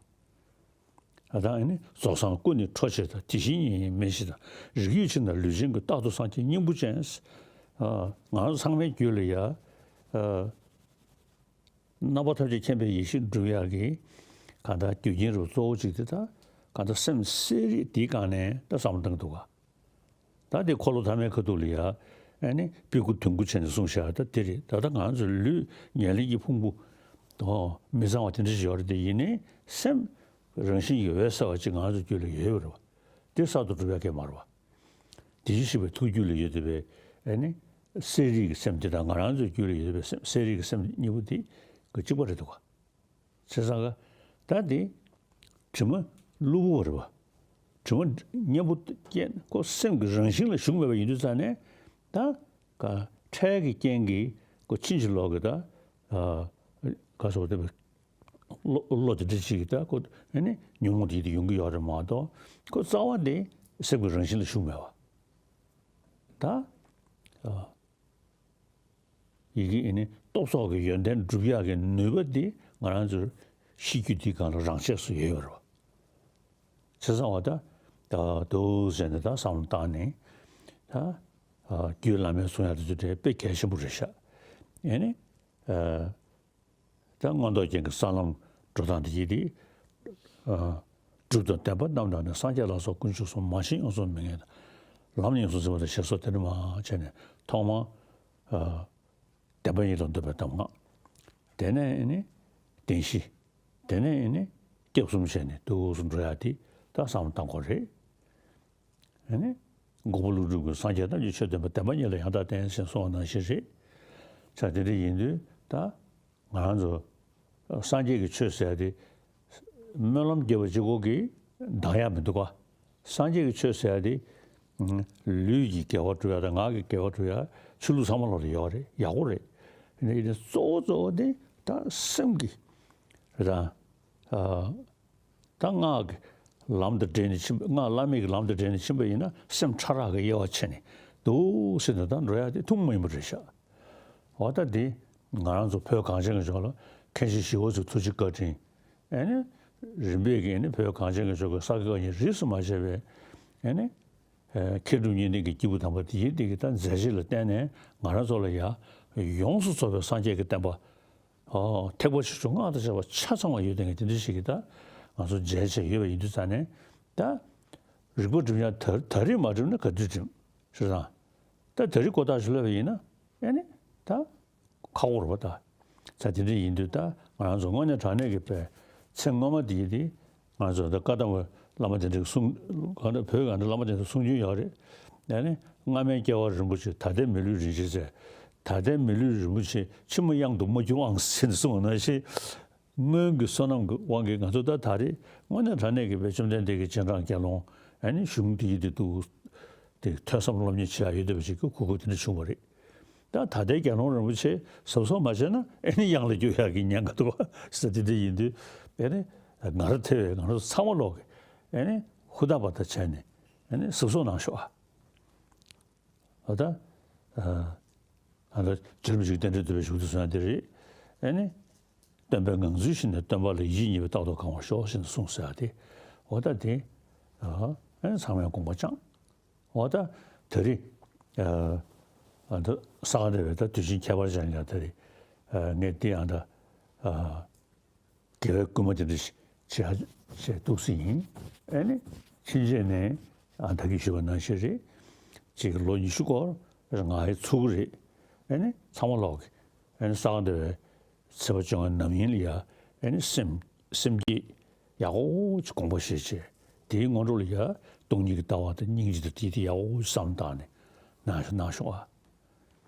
བ། ད་ཨ་ནི་རྫོགས་སངས་སྐུ་ནི་འཕྲོ་ཆེ་དང་། དེ་བཞིན་ཉིད་ཡིན་མེད་ཞེས་དང་། རིགས་རྒྱུད་ཆེ་ན་ལུས་ཅན་གྱི། རྟག་ཏུ་སངས་རྒྱས་སྙིང་པོ་ཅན། ང་ཚོ་ཚང་མའི་རྒྱུད་ལ་ཡ་རྣམ་པ་ཐམས་ཅད་མཁྱེན་པའི་ཡེ་ཤེས་སྒྲུབ་ཡག་གི་གང་ལྟར་རྒྱུ་རྐྱེན་རུ་གཙོ་བོ་གཅིག་དེ་ད་གང་ལྟར་སེམས་གསལ་རིག་དེའི་སྒང་ནས་ད་བསམ་བློ་བཏང་གི་འདུག་ག་ད་དེ་འཁོར་ལོ་ཐ་མའི་ཁ་ཐུག་ལ་ཡ་ཨ་ནི་སྤུ་གུ་དུང་དཀར་བྱས་ནས་གསུངས་བཞག་ད་དེ་རེད། ད་ལྟ་ང་ཚོ་ལུས་ཉེར་ལེན་གྱི་ཕུང་པོ་དང་མི་གཙང་བ་དེ་འདྲ་ཞིག་ཡོད་རེད། དེ་ཡིན་ནའི་སེམས་རང་བཞིན་གྱིས་འོད་གསལ་བ་ཅིག་ང་ཚོ་རྒྱུད་ལ་ཡོད་ཡོད་རེད་བ། དེ་གསར་དུ་སྒྲུབ་ཡག་གི་མ་རེད་བ། དེ་བཞིན་གཤེགས་པའི་ཐུགས་རྒྱུད་ལ་ཡོད་བསྡད་པའི་ཨ་ནི་གསལ་རིག་གི་སེམས་དེ་དང་ང་རང་ཚོའི་རྒྱུད་ལ་ཡོད་བསྡད་པའི་སེམས་གསལ་རིག་གི་སེམས་གཉིས་པོ་དེ་གཅིག་པ་རེད་འདུག་ག་བྱས་ཙང་ཀ་ད་དེ་དྲི་མ་གློ་བུར་བ་རེད་བ། དྲི་མ་གཉེན་པོ་སྐྱེས་ཁོ་སེམས་ཀྱི་རང་བཞིན་ལ་ཞུགས་མེད་པ་ཡིན་དུས་ཙང་ནས་ད་ཀ་འཕྲལ་གྱི་རྐྱེན་གྱིས་ཁོ་ཕྱིན་ཅི་ལོག་གི་ད་ག་སོགས་དེ་བློ་བློ་དེ་འདྲ་ཞིག་གིས་ད་ཁོ་ཨ་ནི་ཉོན་མོངས་དེ་དེ་ཡོང་གི་ཡོད་རེད་མ་གཏོགས་ཁོ་རྩ་བ་དེ་སེམས་ཀྱི་རང་བཞིན་ལ་ཞུགས་མེད་པ། ད་ཡི་གེ་ཨ་ནི་སྟོབས་སོགས་ཀྱི་ཡོན་ཏན་སྒྲུབ་ཡག་གི་ནུས་པ་དེ་ང་རང་ཚོའི་ཤེས་རྒྱུད་འདིའི་སྒང་ལ་རང་ཆས་སུ་ཡོད་ཡོད་རེད་བ། བྱས་ཙང་བ་ད་ད་འདུག་ཟེར་ནས་ད་བསམ་བློ་བཏང་ནས་ད་རྒྱུད་བླ་མའི་གསུང་ཡག་དེ་ཚོ་དེ་དཔེ་གལ་ཆེན་པོ་རེད་ཤག་ཨ་ནི། ད་མངོན་རྟོགས་རྒྱན་གྱི་ས་ལམ་འགྲོ་སྟངས་དེ་ཡིན་ཏེ། སྒྲུབ་དང་བདེན་པ་རྣམ་དག་ནི། སངས་རྒྱས་ལ་སོགས་དཀོན་མཆོག་གསུམ། མ་ཤེས་ཡོངས་སུ་མི་ངེས་དང་། ལམ་ཡོངས་སུ་འཛིན་པ་དང་ཞེས་སོགས་དེ་འདྲ་མང་བྱས་ནས་ཐོག་མར་བདེན་པ་གཉིས་ལ་འདོད་པའི་གདམས་ངག་དེ་ནས་ནི་བདེན་བཞི། དེ་ནས་ནི་སྐྱབས་གསུམ་བྱས་ནས་འདུག་སེ་འགྲོ་ཡག་དེ་ད་བསམ་བློ་བཏང་དགོས་རེད། ཨ་ནི། འགོག་པ་ཀླུ་སྒྲུབ་ཀྱི་སངས་རྒྱས་ཐམས་ཅད་ཆོས་བསྟན་པ། བདེན་པ་གཉིས་ལ་ཡང་དག་བརྟེན་ཞེས་གསུངས་པ་ནང་བཞིན་རེད། ཆ་དེ་འདྲ་ཡིན་དུས་ད་ང་རང་ཚོ་སངས་རྒྱས་ཀྱི་ཆོས་ཟེར་ཏེ་སྨོན་ལམ་རྒྱབ་པ་གཅིག་པོ་གིས་འདང་ཡག་མི་འདུག་ག་སངས་རྒྱས་ཀྱི་ཆོས་ཟེར་ཏེ་ལུས་ཀྱི་དགེ་བ་སྒྲུབ་ཡག་དང་ངག་གི་དགེ་བ་སྒྲུབ་ཡག་ཆོས་ལུགས་ཚང་མ་ལོག་ལ་ཡོད་རེད། ཡག་པོ་རེད། ཡིན་ནའི་གཙོ་བོ་གཙོ་བོ་དེ་ད་སེམས་ཀྱི་རེད་དང་། ད་སྔགས་ཀྱི་ལམ་དང་འབྲེལ་ནས་ཕྱིན་པ། སྔགས་བླ་མེད་ཀྱི་ལམ་དང་འབྲེལ་ནས་ཕྱིན་པ་ཡིན་ན་སེམས་ཕྲ་རགས་ཀྱི་དབྱེ་བ་ཕྱེ་ནས་འདུག་སེ་ད་འགྲོ་ཡག་དེ་ཐུན་མོང་མ་ཡིན་པ་རེད་ཤག་འོ་ད་དེ་ང་རང་ཚོ་བོད་གངས་ཅན་གྱི་ལྗོངས་ལ་མཁན་ཆེན་ཞི་བ་འཚོའི་ཐུགས་རྗེ་བཀའ་དྲིན། ཨ་ནི་རིམ་པས་ཀྱིས་ཨ་ནི་བོད་གངས་ཅན་གྱི་ལྗོངས་ཀྱི་ས་དགེ་བཀའ་རྙིང་རིས་སུ་མ་ཆད་པའི་ཨ་ནི་མཁས་གྲུབ་གཉིས་ལྡན་གྱི་སྐྱེས་བུ་དམ་པ་དེ་ཡི་དེ་གི་ད་མཛད་རྗེས་ལ་བརྟེན་ནས་ང་རང་ཚོ་ལ་ཡ་ཡོངས་སུ་རྫོགས་པའི་སངས་རྒྱས་ཀྱི་བསྟན་པ། ཨོ། ཐེག་པ་ཆེ་ཆུང་སྔགས་དང་བཅས་པ་ཆ་ཚང་བ་ཡོད་དེ་ངས་དེ་འདྲ་ཞིག་གིས་ད་ང་ཚོ་མཇལ་བྱས་ཡོད་པ་ཡིན་དུས་ཙང་ནས་ད་རིག་པ་སྒྲིམ་ཡག་ད་ད་རེས་མ་སྒྲིམ་ན་ག་དུས་སྒྲིམ་ཞེས་དང་། ད་ད་རེས་ཀོ་ཐག་ཞིག་ལབ་པ་ཡིན་ན་ཨེ་ནི་ད་ཁག་པོ་རེད་པ་ད། ད་དེ་འདྲ་ཡིན་དུས་ད་ང་རང་ཚོ་དངོས་གནས་དྲང་གནས་ཀྱི་པའི་ཚེ་སྔོན་མ་དེ་ཡི་དེ། ང་ཚོ་ད་བཀའ་གདམས་པ་བླ་མ་དེ་འདྲའི་གསུང་གང་འདྲ་བོད་གང་འདྲ་བླ་མ་དེ་འདྲ་གསུང་རྒྱུན་ཡོད་རེད། ཡང་ནི་སྔ་མའི་སྐྱེ་བ་རིན་པོ་ཆེ། ད་ལྟའི་མི་ལུས་རིན་ཆེན་ཟེར། ད་ལྟའི་མི་ལུས་རིན་པོ་ཆེ་ཕྱི་མ་གཡང་དུ་མ་གྱུར་ཨང་ཟེར་ནས་གསུངས་པ་ནང་བཞིན། སྔོན་གྱི་བསོད་ནམས་ཀྱི་དབང་གིས་ང་ཚོ་ད་ད་རེས་དངོས་གནས་དྲང་གནས་ཀྱི་བའི་བཅོམ་ལྡན་འདས་ཀྱི་རྗེས་འབྲང་དགེ་སློང་ཡང་ནི་གཞུང་དེ་ཡི་དེ་འདུག་དེ་ཐོས་བསམ་སློབ་གཉེར་བྱེད་ཡག་ཡོད་བསྡད་པ་ཞིག་གི་གོ་སྐབས་དེ་འདྲ་བྱུང་བ་རེད། ད་ད་ལྟའི་དགེ་སློང་རིན་པོ་ཆེ་གཟབ་གཟབ་མ་བྱས་ན་ཨེ་ནི་གཡང་ལ་རྒྱུག་ཡག་གི་ཉེན་ཁ་འདུག་བ་ཟེར། དེ་འདྲ་ཡིན་དུས་ཨེ་ནི་ང་རང་ཐེ་བའི་ང་རང་ཚོ་ཚང་མ་ལོག་གི་ཨེ་ནི་ཧུར་ཐག་པ་ཐག་བྱས་ནས་ཨེ་ནི་གཟབ་གཟབ་གནང་ཤོག་ཨ། ད་ཨ་ད་རྗེ་རིན་པོ་ཆེ་གི་རྟེན་འབྲེལ་འདུས་པའི་བཞུགས་ཁྲི་སོང་ཡག་དེ་རེད། ཨེ་ནི་སྟོན་པའི་ངང་ཚུལ་བཞིན་ནས་སྟོན་པ་ལ་ཡིད་གཉིས་པས་རྟག་ཏུ་གང་བར་ཤོག་ཅེས་གསུངས་ཟེར་ཡག་དེ། འོ་ད་དེ་ཨེ་ནི་ཚང་མས་དགོངས་པ་བཅངས། འོ་ད་དེ་རིང་ཨ་ཨ་ད་ས་ག་ཟླ་བའི་ད་དུས་ཆེན་ཁྱད་པར་ཅན་ལ་དེ་རིང་ཨ་ངས་འདི་ཨ་ད་ཨ་དགེ་བའི་བསྐུལ་མ་དེ་འདྲ་ཞིག་ བྱས་བྱས་འདུག་སེ་ཡིན། ཨེ་ནི་ཕྱིན་ཆད་ནས་ཨ་ད་གིན་ཞུས་པ་ནང་བཞིན་རེད། ཅིག་ལོ་ཉི་ཤུ་སྐོར་ང་ཡི་ཚུགས་རེད། ཨེ་ནི་ཚང་མ་ལོག་གི་ཨེ་ནི་ས་ག་ཟླ་བའི་ཚེས་པ་བཅོ་ལྔ་ནམ་ཡིན་ལ་ཡ། ཨེ་ནི་སེམས་སེམས་བསྐྱེད་ཡག་པོ་ཅིག་དགོངས་པ་བཞེས་བྱས། དེའི་སྔོན་འགྲོ་ལ་ཡ་སྟོང་ཉིད་ཀྱི་ལྟ་བ་དང་སྙིང་རྗེ་དང་དེ་དེ་ཡག་པོ་བསམ་བཏང་ནས་གནང་ཤོག་གནང་ཤོག་ཨ།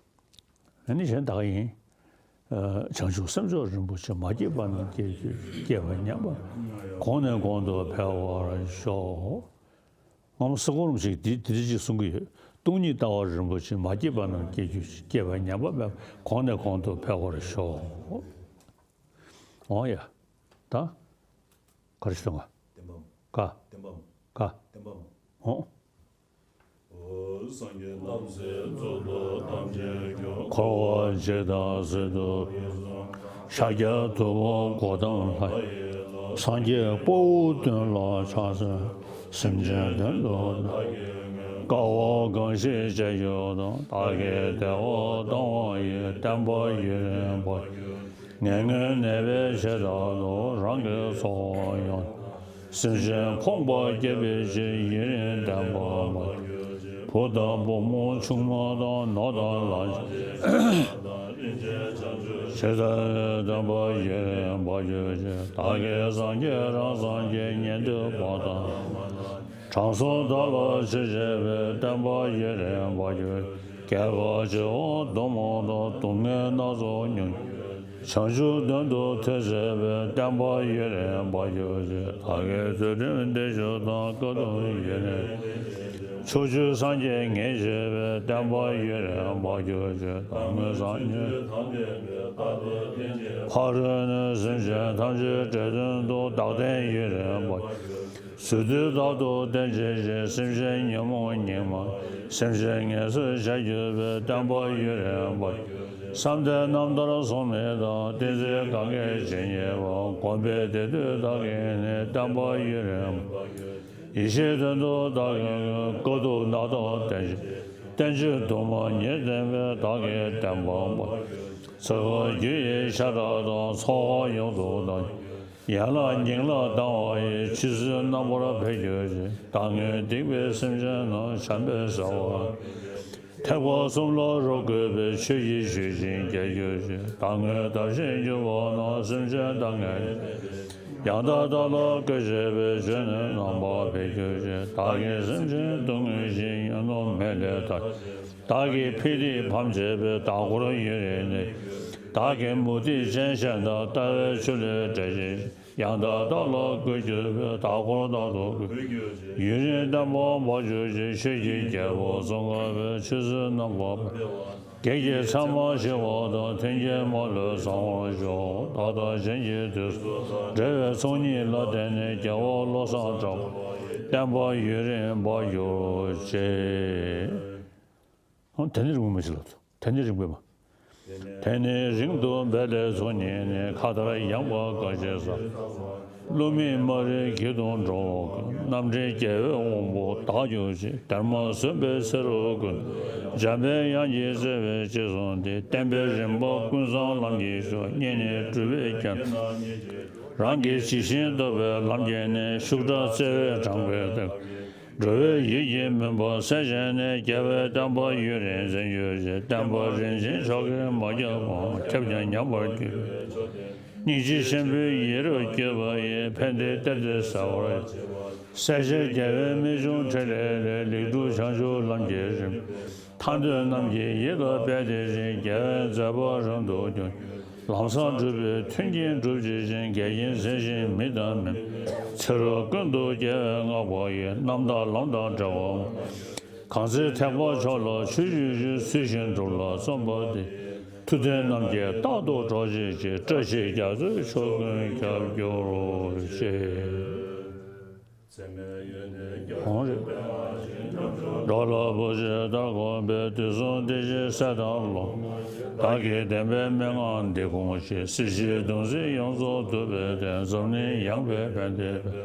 ཨ་ནི་གཞན་དག་ཡིན། ཨ། བྱང་ཆུབ་སེམས་མཆོག་རིན་པོ་ཆེ། མ་སྐྱེས་པ་རྣམས་སྐྱེ་གྱུར་ཅིག་སྐྱེས་པ་ཉམས་པ་གོང་ནས་གོང་དུ་འཕེལ་བར་ཤོག་སྔ་མོ་སེ་གོལ་རིན་པོ་ཆེས་འདི་འདི་འདྲ་ཅིག་གསུང་གི་ཡོད། སྟོང་ཉིད་ལྟ་བ་རིན་པོ་ཆེ། མ་སྐྱེས་པ་རྣམས་སྐྱེ་གྱུར་ཅིག་སྐྱེས་པ་ཉམས་པ་མེད་པ་གོང་ནས་གོང་དུ་འཕེལ་བར་ཤོག་འོ་ཡ། ད། ག་རེ་ཞུ་དང་། བདེན་པ། ག་བདེན་པ། ག་བདེན་པ། འོ། འཁོར་བ་འཇིག་དང་གཟིགས་སུ། ཤཱཀྱ་ཐུབ་པ་གོ་ཏམ་ལྷ། སངས་རྒྱས་དཔའ་བོ་བདུན་ལ་ཕྱག་འཚལ། སེམས་ཅན་དོན་དུ་བདག་གིས་དཀའ་བ་གང་ཞིག་སྤྱད་གྱུར་ཏོ། བདག་གིས་བདེ་བ་གཏང་བ་ཡི། བསྟན་པ་ཡུན་རིང་བར་གྱུར་ཅིག་ངན་ངོན་ནད་པའི་བྱེ་བྲག་ཏུ། རང་གི་ཚོགས་དབང་ཡོངས། སེམས་ཅན་ཕོངས་པ་སྐྱོབ་པའི་ཕྱིར། ཡུན་རིང་བརྟན་པར་མ་གྱུར་ཅིག་བུ་དང་བུ་མོ་ཆུང་མ་དང་། ནོར་དང་ལག་ཆ། ཇི་ལྟར་བསྟན་པ་ཡུན་རིང་བར་གྱུར་ཅིག་བདག་གིས་སངས་རྒྱས་རང་སངས་རྒྱས། ཉན་ཐོས་མ་དང་། དྲང་སྲོང་བདག་ལ་ཆོས་བཤད་པའི། བསྟན་པ་ཡུན་རིང་བར་གྱུར་ཅིག་རྒྱལ་བ་བྱེ་བ་དུ་མ་དང་། སྡུག་བསྔལ་སྣ་ཚོགས་མྱོང་། བྱང་ཆུབ་དོན་དུ་ཐོས་བྱེད་པའི། བསྟན་པ་ཡུན་རིང་བར་གྱུར་ཅིག་བདག་གིས་ཚུལ་ཁྲིམས་བརྟན་བཞུགས་དང་། དཀའ་ཐུབ་ཡུན་རིང་ཕྱོགས་བཅུའི་སངས་རྒྱས་ངེས་བྱེད་པའི། བསྟན་པ་ཡུན་རིང་བར་གྱུར་ཅིག་བདག་མེད་སངས་རྒྱས་ཐམས་ཅད་ཀྱི། ཕ་རོལ་ནས་སེམས་ཅན་ཐམས་ཅད་འདྲེན་དོན་དུ། བདག་བསྟན་ཡུན་རིང་བར་གྱུར་ཅིག་ཟུར་དུ་བདག་ཏུ་བསྟེན་བྱེད་ཅིང་། སེམས་ཅན་ཉོན་མོངས་སྙིགས་མ། སེམས་ཅན་ངལ་གསོ་བྱར་གྱུར་པའི། བསྟན་པ་ཡུན་རིང་བར་གྱུར་ཅིག་བསམ་གཏན་རྣམ་ཐར་སྲུང་མི་དང་། ཏིང་འཛིན་གང་གིས་ཇི་སྙེད་པ། བསྒོམས་པས་བདེ་འདོད་བདག་གིས་ནི། བསྟན་པ་ཡུན་རིང་བར་གྱུར་ཅིག་ཡེ་ཤེས་དོན་དུ་བདག་གིས་ཀུན། དཀའ་ཐུབ་རྣམ་དག་བསྟན་བྱེད། བསྟན་བཅོས་དུ་མ་ཉིད་བསྟན་པའི། བདག་གི་བསྟན་པ་མ་གྱུར་ཅིག་ཚེ་དཔག་རྒྱུ་ཡི་ཤ་ཁྲག་དང་། ཚོགས་དབང་ཡོངས་སུ་བདག་ཡན་ལག་ཉིང་ལག་དང་བ་ཡི། ཆུ་སྲིན་རྣམ་པར་འཕེལ་གྱུར་ཅིག་བདག་ངོས་སྡིག་པའི་སེམས་ཅན་རྣམས། བྱམས་པས་བསལ་བར། ཐེག་པ་གསུམ་ལ་རབ་བཀོད་པའི། ཆོས་ཀྱི་ཆུ་ཤིང་རྒྱས་གྱུར་ཅིག་བདག་ངོས་དག་ཞིང་གྱུར་པ་རྣམས། སེམས་ཅན་དག་ངེས་ཡང་དག་བདག་ལ་བཀོད་བྱེད་པའི། ཆོས་ནི་རྣམ་པར་འཕེལ་གྱུར་ཅིག་བདག་གིས་སེམས་ཅན་སྡུག་བསྔལ་ཞིང་ཡོད་མེད་ལས་ཐར། བདག་གིས་འཕེལ་འདེགས་ཕམ་བྱེད་པའི། བདག་འཁོར་ཡུན་རིང་གནས། བདག་གིས་མུ་སྟེགས་ཅན་གཞན་དག་ལྟ་བའི་ཆུ་ལས་བསྒྲལ་བྱེད་ཅིང་། ཡང་དག་བདག་ལ་བཀོད་གྱུར་པའི། བདག་འཁོར་བདག་ཏུ་བཀོད་གྱུར་ཅིག་ཡུན་རིང་བརྟན་པར་འབབ་གྱུར་ཅིག་ཆོས་ཀྱི་རྒྱལ་པོ་ཙོང་ཁ་པའི། ཆོས་སྲིད་རྣམ་པར་འཕེལ་བ། བགེགས་ཀྱི་མཚན་མ་ཞི་བ་དང་། མཐུན་རྐྱེན་མ་ལུས་བཟང་བར་ཤོག་བདག་དང་གཞན་གྱི་དུས་སུ། འབྲེལ་བའི་ཚོགས་གཉིས་ལ་བརྟེན་ནས། རྒྱལ་བ་བློ་བཟང་གྲགས་པ་ཡི། བསྟན་པ་ཡུན་རིང་བར་གྱུར་ཅིག་དེ་ནས་རིང་པོ་མ་ཞིག་ལ། དེ་ནས་རིང་པོ་མ། དེ་ནས་རིང་དུ་འབད་ལས་ཚོགས་གཉིས་ནི། མཁའ་མཐར་ཡངས་པ་དགའ་བྱེད་ས། བསླུ་མེད་མ་རིག་གི་དུང་འགྲོ་བ་ཀུན། རྣམ་འདྲེན་རྒྱལ་བའི་དབང་པོ་བདག་གྱུར་ཅིག་གདོང་མ་ཟིན་པའི་ཚེ་རབས་ཀུན། འཇམ་པའི་དབྱངས་ཀྱི་བརྩེ་བས་གཅེས་བཟུང་སྟེ། བསྟན་པའི་རིམ་པ་ཀུན་བཟང་ལམ་གྱི་མཆོག་སྙིང་ནས་སྒྲུབ་པའི་རྒྱལ། རང་གིས་ཇི་བཞིན་བཏབ་པའི་ལམ་གྱིས་ནི། ཤུགས་དྲག་བརྩེ་བས་དྲངས་པའི་གདེང་། འགྲོ་བའི་ཡིད་ཀྱི་མུན་པ་སེལ་བྱས་ནས། རྒྱལ་བའི་བསྟན་པ་ཡུན་རིང་འཛིན་གྱུར་ཅིག་བསྟན་པ་རིན་ཆེན་མཆོག་གིས་མ་ཁྱབ་པའམ། ཁྱབ་ཀྱང་ཉམས་པར་གྱུར་པའི་མཆོག་དེ། སྙིང་རྗེ་ཆེན་པོའི་ཡིད་རབ་བསྐྱོད་པ་ཡིས། ཕན་བདེའི་གཏེར་དེ་གསལ་བར་བྱེད་པ། སྲས་ཆེན་རྒྱལ་བའི་རྨད་བྱུང་ཕྲིན་ལས་ལས། ལེགས་གྲུབ་བྱང་ཆུབ་ལམ་གྱི་རིམ། ཐར་འདོད་རྣམས་ཀྱི་ཡིད་ལ་སྤེལ་དེ་བཞིན། རྒྱལ་བའི་མཛད་པ་རིང་དུ་གྱུར། ལམ་བཟང་སྒྲུབ་པའི་མཐུན་རྐྱེན་སྒྲུབ་བྱེད་ཅིང་། འགལ་རྐྱེན་སེལ་ཞིང་མི་དང་མི་མིན། ཚེ་རབས་ཀུན་ཏུ་རྒྱལ་བས་བསྔགས་པ་ཡི། རྣམ་དག་ལམ་དང་བྲལ་བ་མ། གང་ཚེ་ཐེག་པ་མཆོག་ལ་ཆོས་སྤྱོད་ཕྱིར། ཚུལ་བཞིན་སྒྲུབ་ལ་བརྩོན་པ་དེས། མཐུ་ལྡན་རྣམས་ཀྱིས་རྟག་ཏུ་གྲོགས་བྱེད་ཅིང་། བཀྲ་ཤིས་རྒྱ་མཚོའི་མཆོག་ཀུན་ཁྱབ་གྱུར་ཅིག་འོང་རེ། འགྲོ་ལ་བུ་ཆེ་ལྟར་དགོངས་པས། དུས་གསུམ་བདེ་གཤེགས་སྲས་དང་སློབ། བདག་གིས་བསྟན་པའི་མན་ངག་འདི་དགོངས་ཤིག་སྲིད་ཞིའི་གདུང་སེལ་ཡོངས་རྫོགས་ཐུབ་པའི་བདེན། འཛམ་གླིང་ཡངས་པའི་ཕན་བདེའི་དཔལ།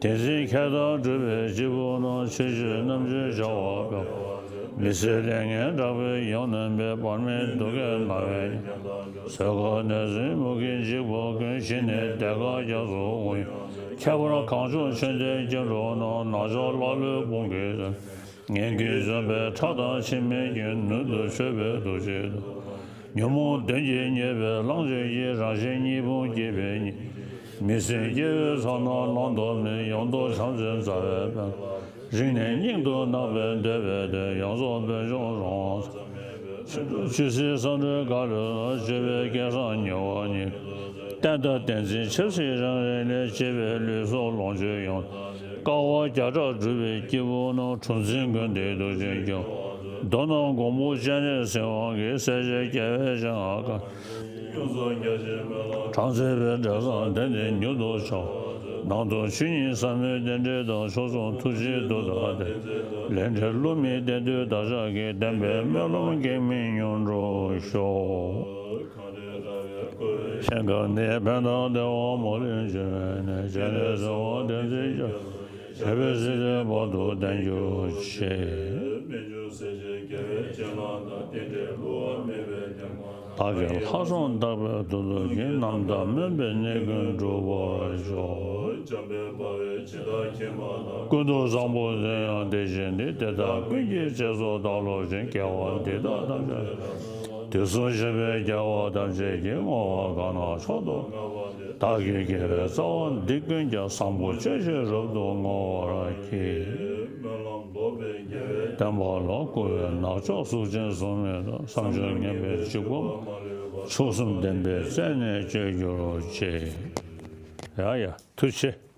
དེ་འཛིན་མཁས་དང་གྲུབ་པའི་སྐྱེས་བུ་རྣམས། ཆོས་སྤྱོད་རྣམ་འབྱེད་བྱ་བ་སྤེལ། མི་ཟད་ལས་ངན་དྲག་པོས་ཡང་ནོན་པའི། བར་མའི་གདུགས་ཀྱིས་ན་བའི་གཉེན། ཚོད་དཀའ་ནད་སོས་མུ་གེས་འཇིགས་པ་ཀུན། ཞི་ནས་བདེ་དཀར་རྒྱ་མཚོ་དབུས། ཁྱད་པར་གངས་ལྗོངས་ཆོས་ལྡན་སྐྱེ་འགྲོ་རྣམས། ནག་ཕྱོགས་ཀླ་ཀློའི་དཔུང་གིས་ཟིན། ངན་སྐུལ་འཇོམས་པའི་ཁྲག་དང་འཆི་མེད་ཀྱི། ནུས་མཐུ་མཆོད་པའི་ཐུགས་རྗེས་བཟློག་ཉོན་མོངས་གདོན་གྱིས་བསྙད་པའི་གླང་ཆེན་གྱི། རང་བཞིན་གཉིས་ཕུང་སྐྱེས་པའི་གཉེན། མི་ཟད་སྐྱེ་བོའི་ཚོགས་རྣམས་བླང་དོར་མེད། ཡོངས་རྫོགས་བྱམས་བརྩེའི་རྩ་བའི་དཔལ། རིང་ནས་སྙིང་དུ་བརྣག་པའི་འདོད་པའི་དོན། ཡོངས་རྫོགས་བོད་ལྗོངས་རོལ་མོ་ཚ། ཆུ་སྲིན་ས་འབྲུ་ག་ལུ་ལ། སྤྱོད་པའི་སྐལ་བཟང་མྱུར་བ་ཉིད། བསྟན་དང་བསྟན་འཛིན་ཆབ་སྲིད་རང་རེ་ལས། གཅེས་པའི་ལུས་སྲོག་ལོངས་སྤྱོད་ཡོངས། དཀའ་བ་བརྒྱ་ཕྲག་སྒྲུབ་པའི་སྐྱེས་བུ་རྣམས། གྲུ་འཛིན་མགོན་དེའི་གདུལ་བྱའི་སྐྱེ་བོ། མདོར་ན་མགོན་པོ་སྤྱན་རས་གཟིགས་དབང་གིས། སྲས་བཅས་རྒྱལ་བའི་སྤྱན་སྔར་བཀའ། དྲངས་མཛད་པའི་འབྲས་བཟང་དེ་ནི་མྱུར་དུ་ཆོག་ནང་དུ་ཆོས་ཉིད་ཟབ་མོའི་རྟེན་འབྲེལ་དང་། མཆོག་གསུམ་ཐུགས་རྗེའི་མཐུ་དང་ལྡན། ལས་འབྲས་བསླུ་མེད་བདེན་མཐུས་བདག་ཅག་གི། བདེན་པའི་སྨོན་ལམ་གེགས་མེད་མྱུར་འགྲུབ་ཤོག་ཞིང་ཁམས་ནི་ཕན་དང་བདེ་བ་མ་ལུས་འབྱུང་བའི་གནས། སྤྱན་རས་གཟིགས་དབང་བསྟན་འཛིན་རྒྱ། ཞབས་པད་སྲིད་མཐའི་བར་དུ་བརྟན་གྱུར་ཅིག་བདག་གི་ལྷག་བསམ་དག་པའི་མཐུ་སྟོབས་ཀྱིས། རྣམ་དག་སྨོན་པའི་གནས་ཀུན་འགྲུབ་པར་ཤོག་ཀུན་ཏུ་བཟང་པོ་དོན་ཡང་དེ་བཞིན་ཏེ། དེ་དག་ཀུན་གྱི་རྗེས་སུ་བདག་སློབ་ཅིང་། དགེ་བ་འདི་དག་ཐམས་ཅད་དུས་གསུམ་གཤེགས་པའི་རྒྱལ་བ་ཐམས་ཅད་ཀྱིས། བསྔོ་བ་གང་གནང་མཆོག་ཏུ་བདག་གིས་དགེ་བའི་རྩ་བ་འདི་ཀུན་ཀྱང་། བཟང་པོ་སྤྱོད་ཕྱིར་རབ་ཏུ་བསྔོ་བར་བགྱི། བསྟན་པ་ལ་བསྐུལ་བའི་ནག་ཕྱོགས་གཟུགས་ཅན་གཟུགས་མེད་དང་། བསམ་བརྗོད་ངན་པའི་འཇིགས་པ་མཆོག་གསུམ་བདེན་པའི་རྩལ་ནས་གཅོད་གྱུར་ཅིག་ཡ་ཡ་ཐུགས་རྗེ་ཆེ།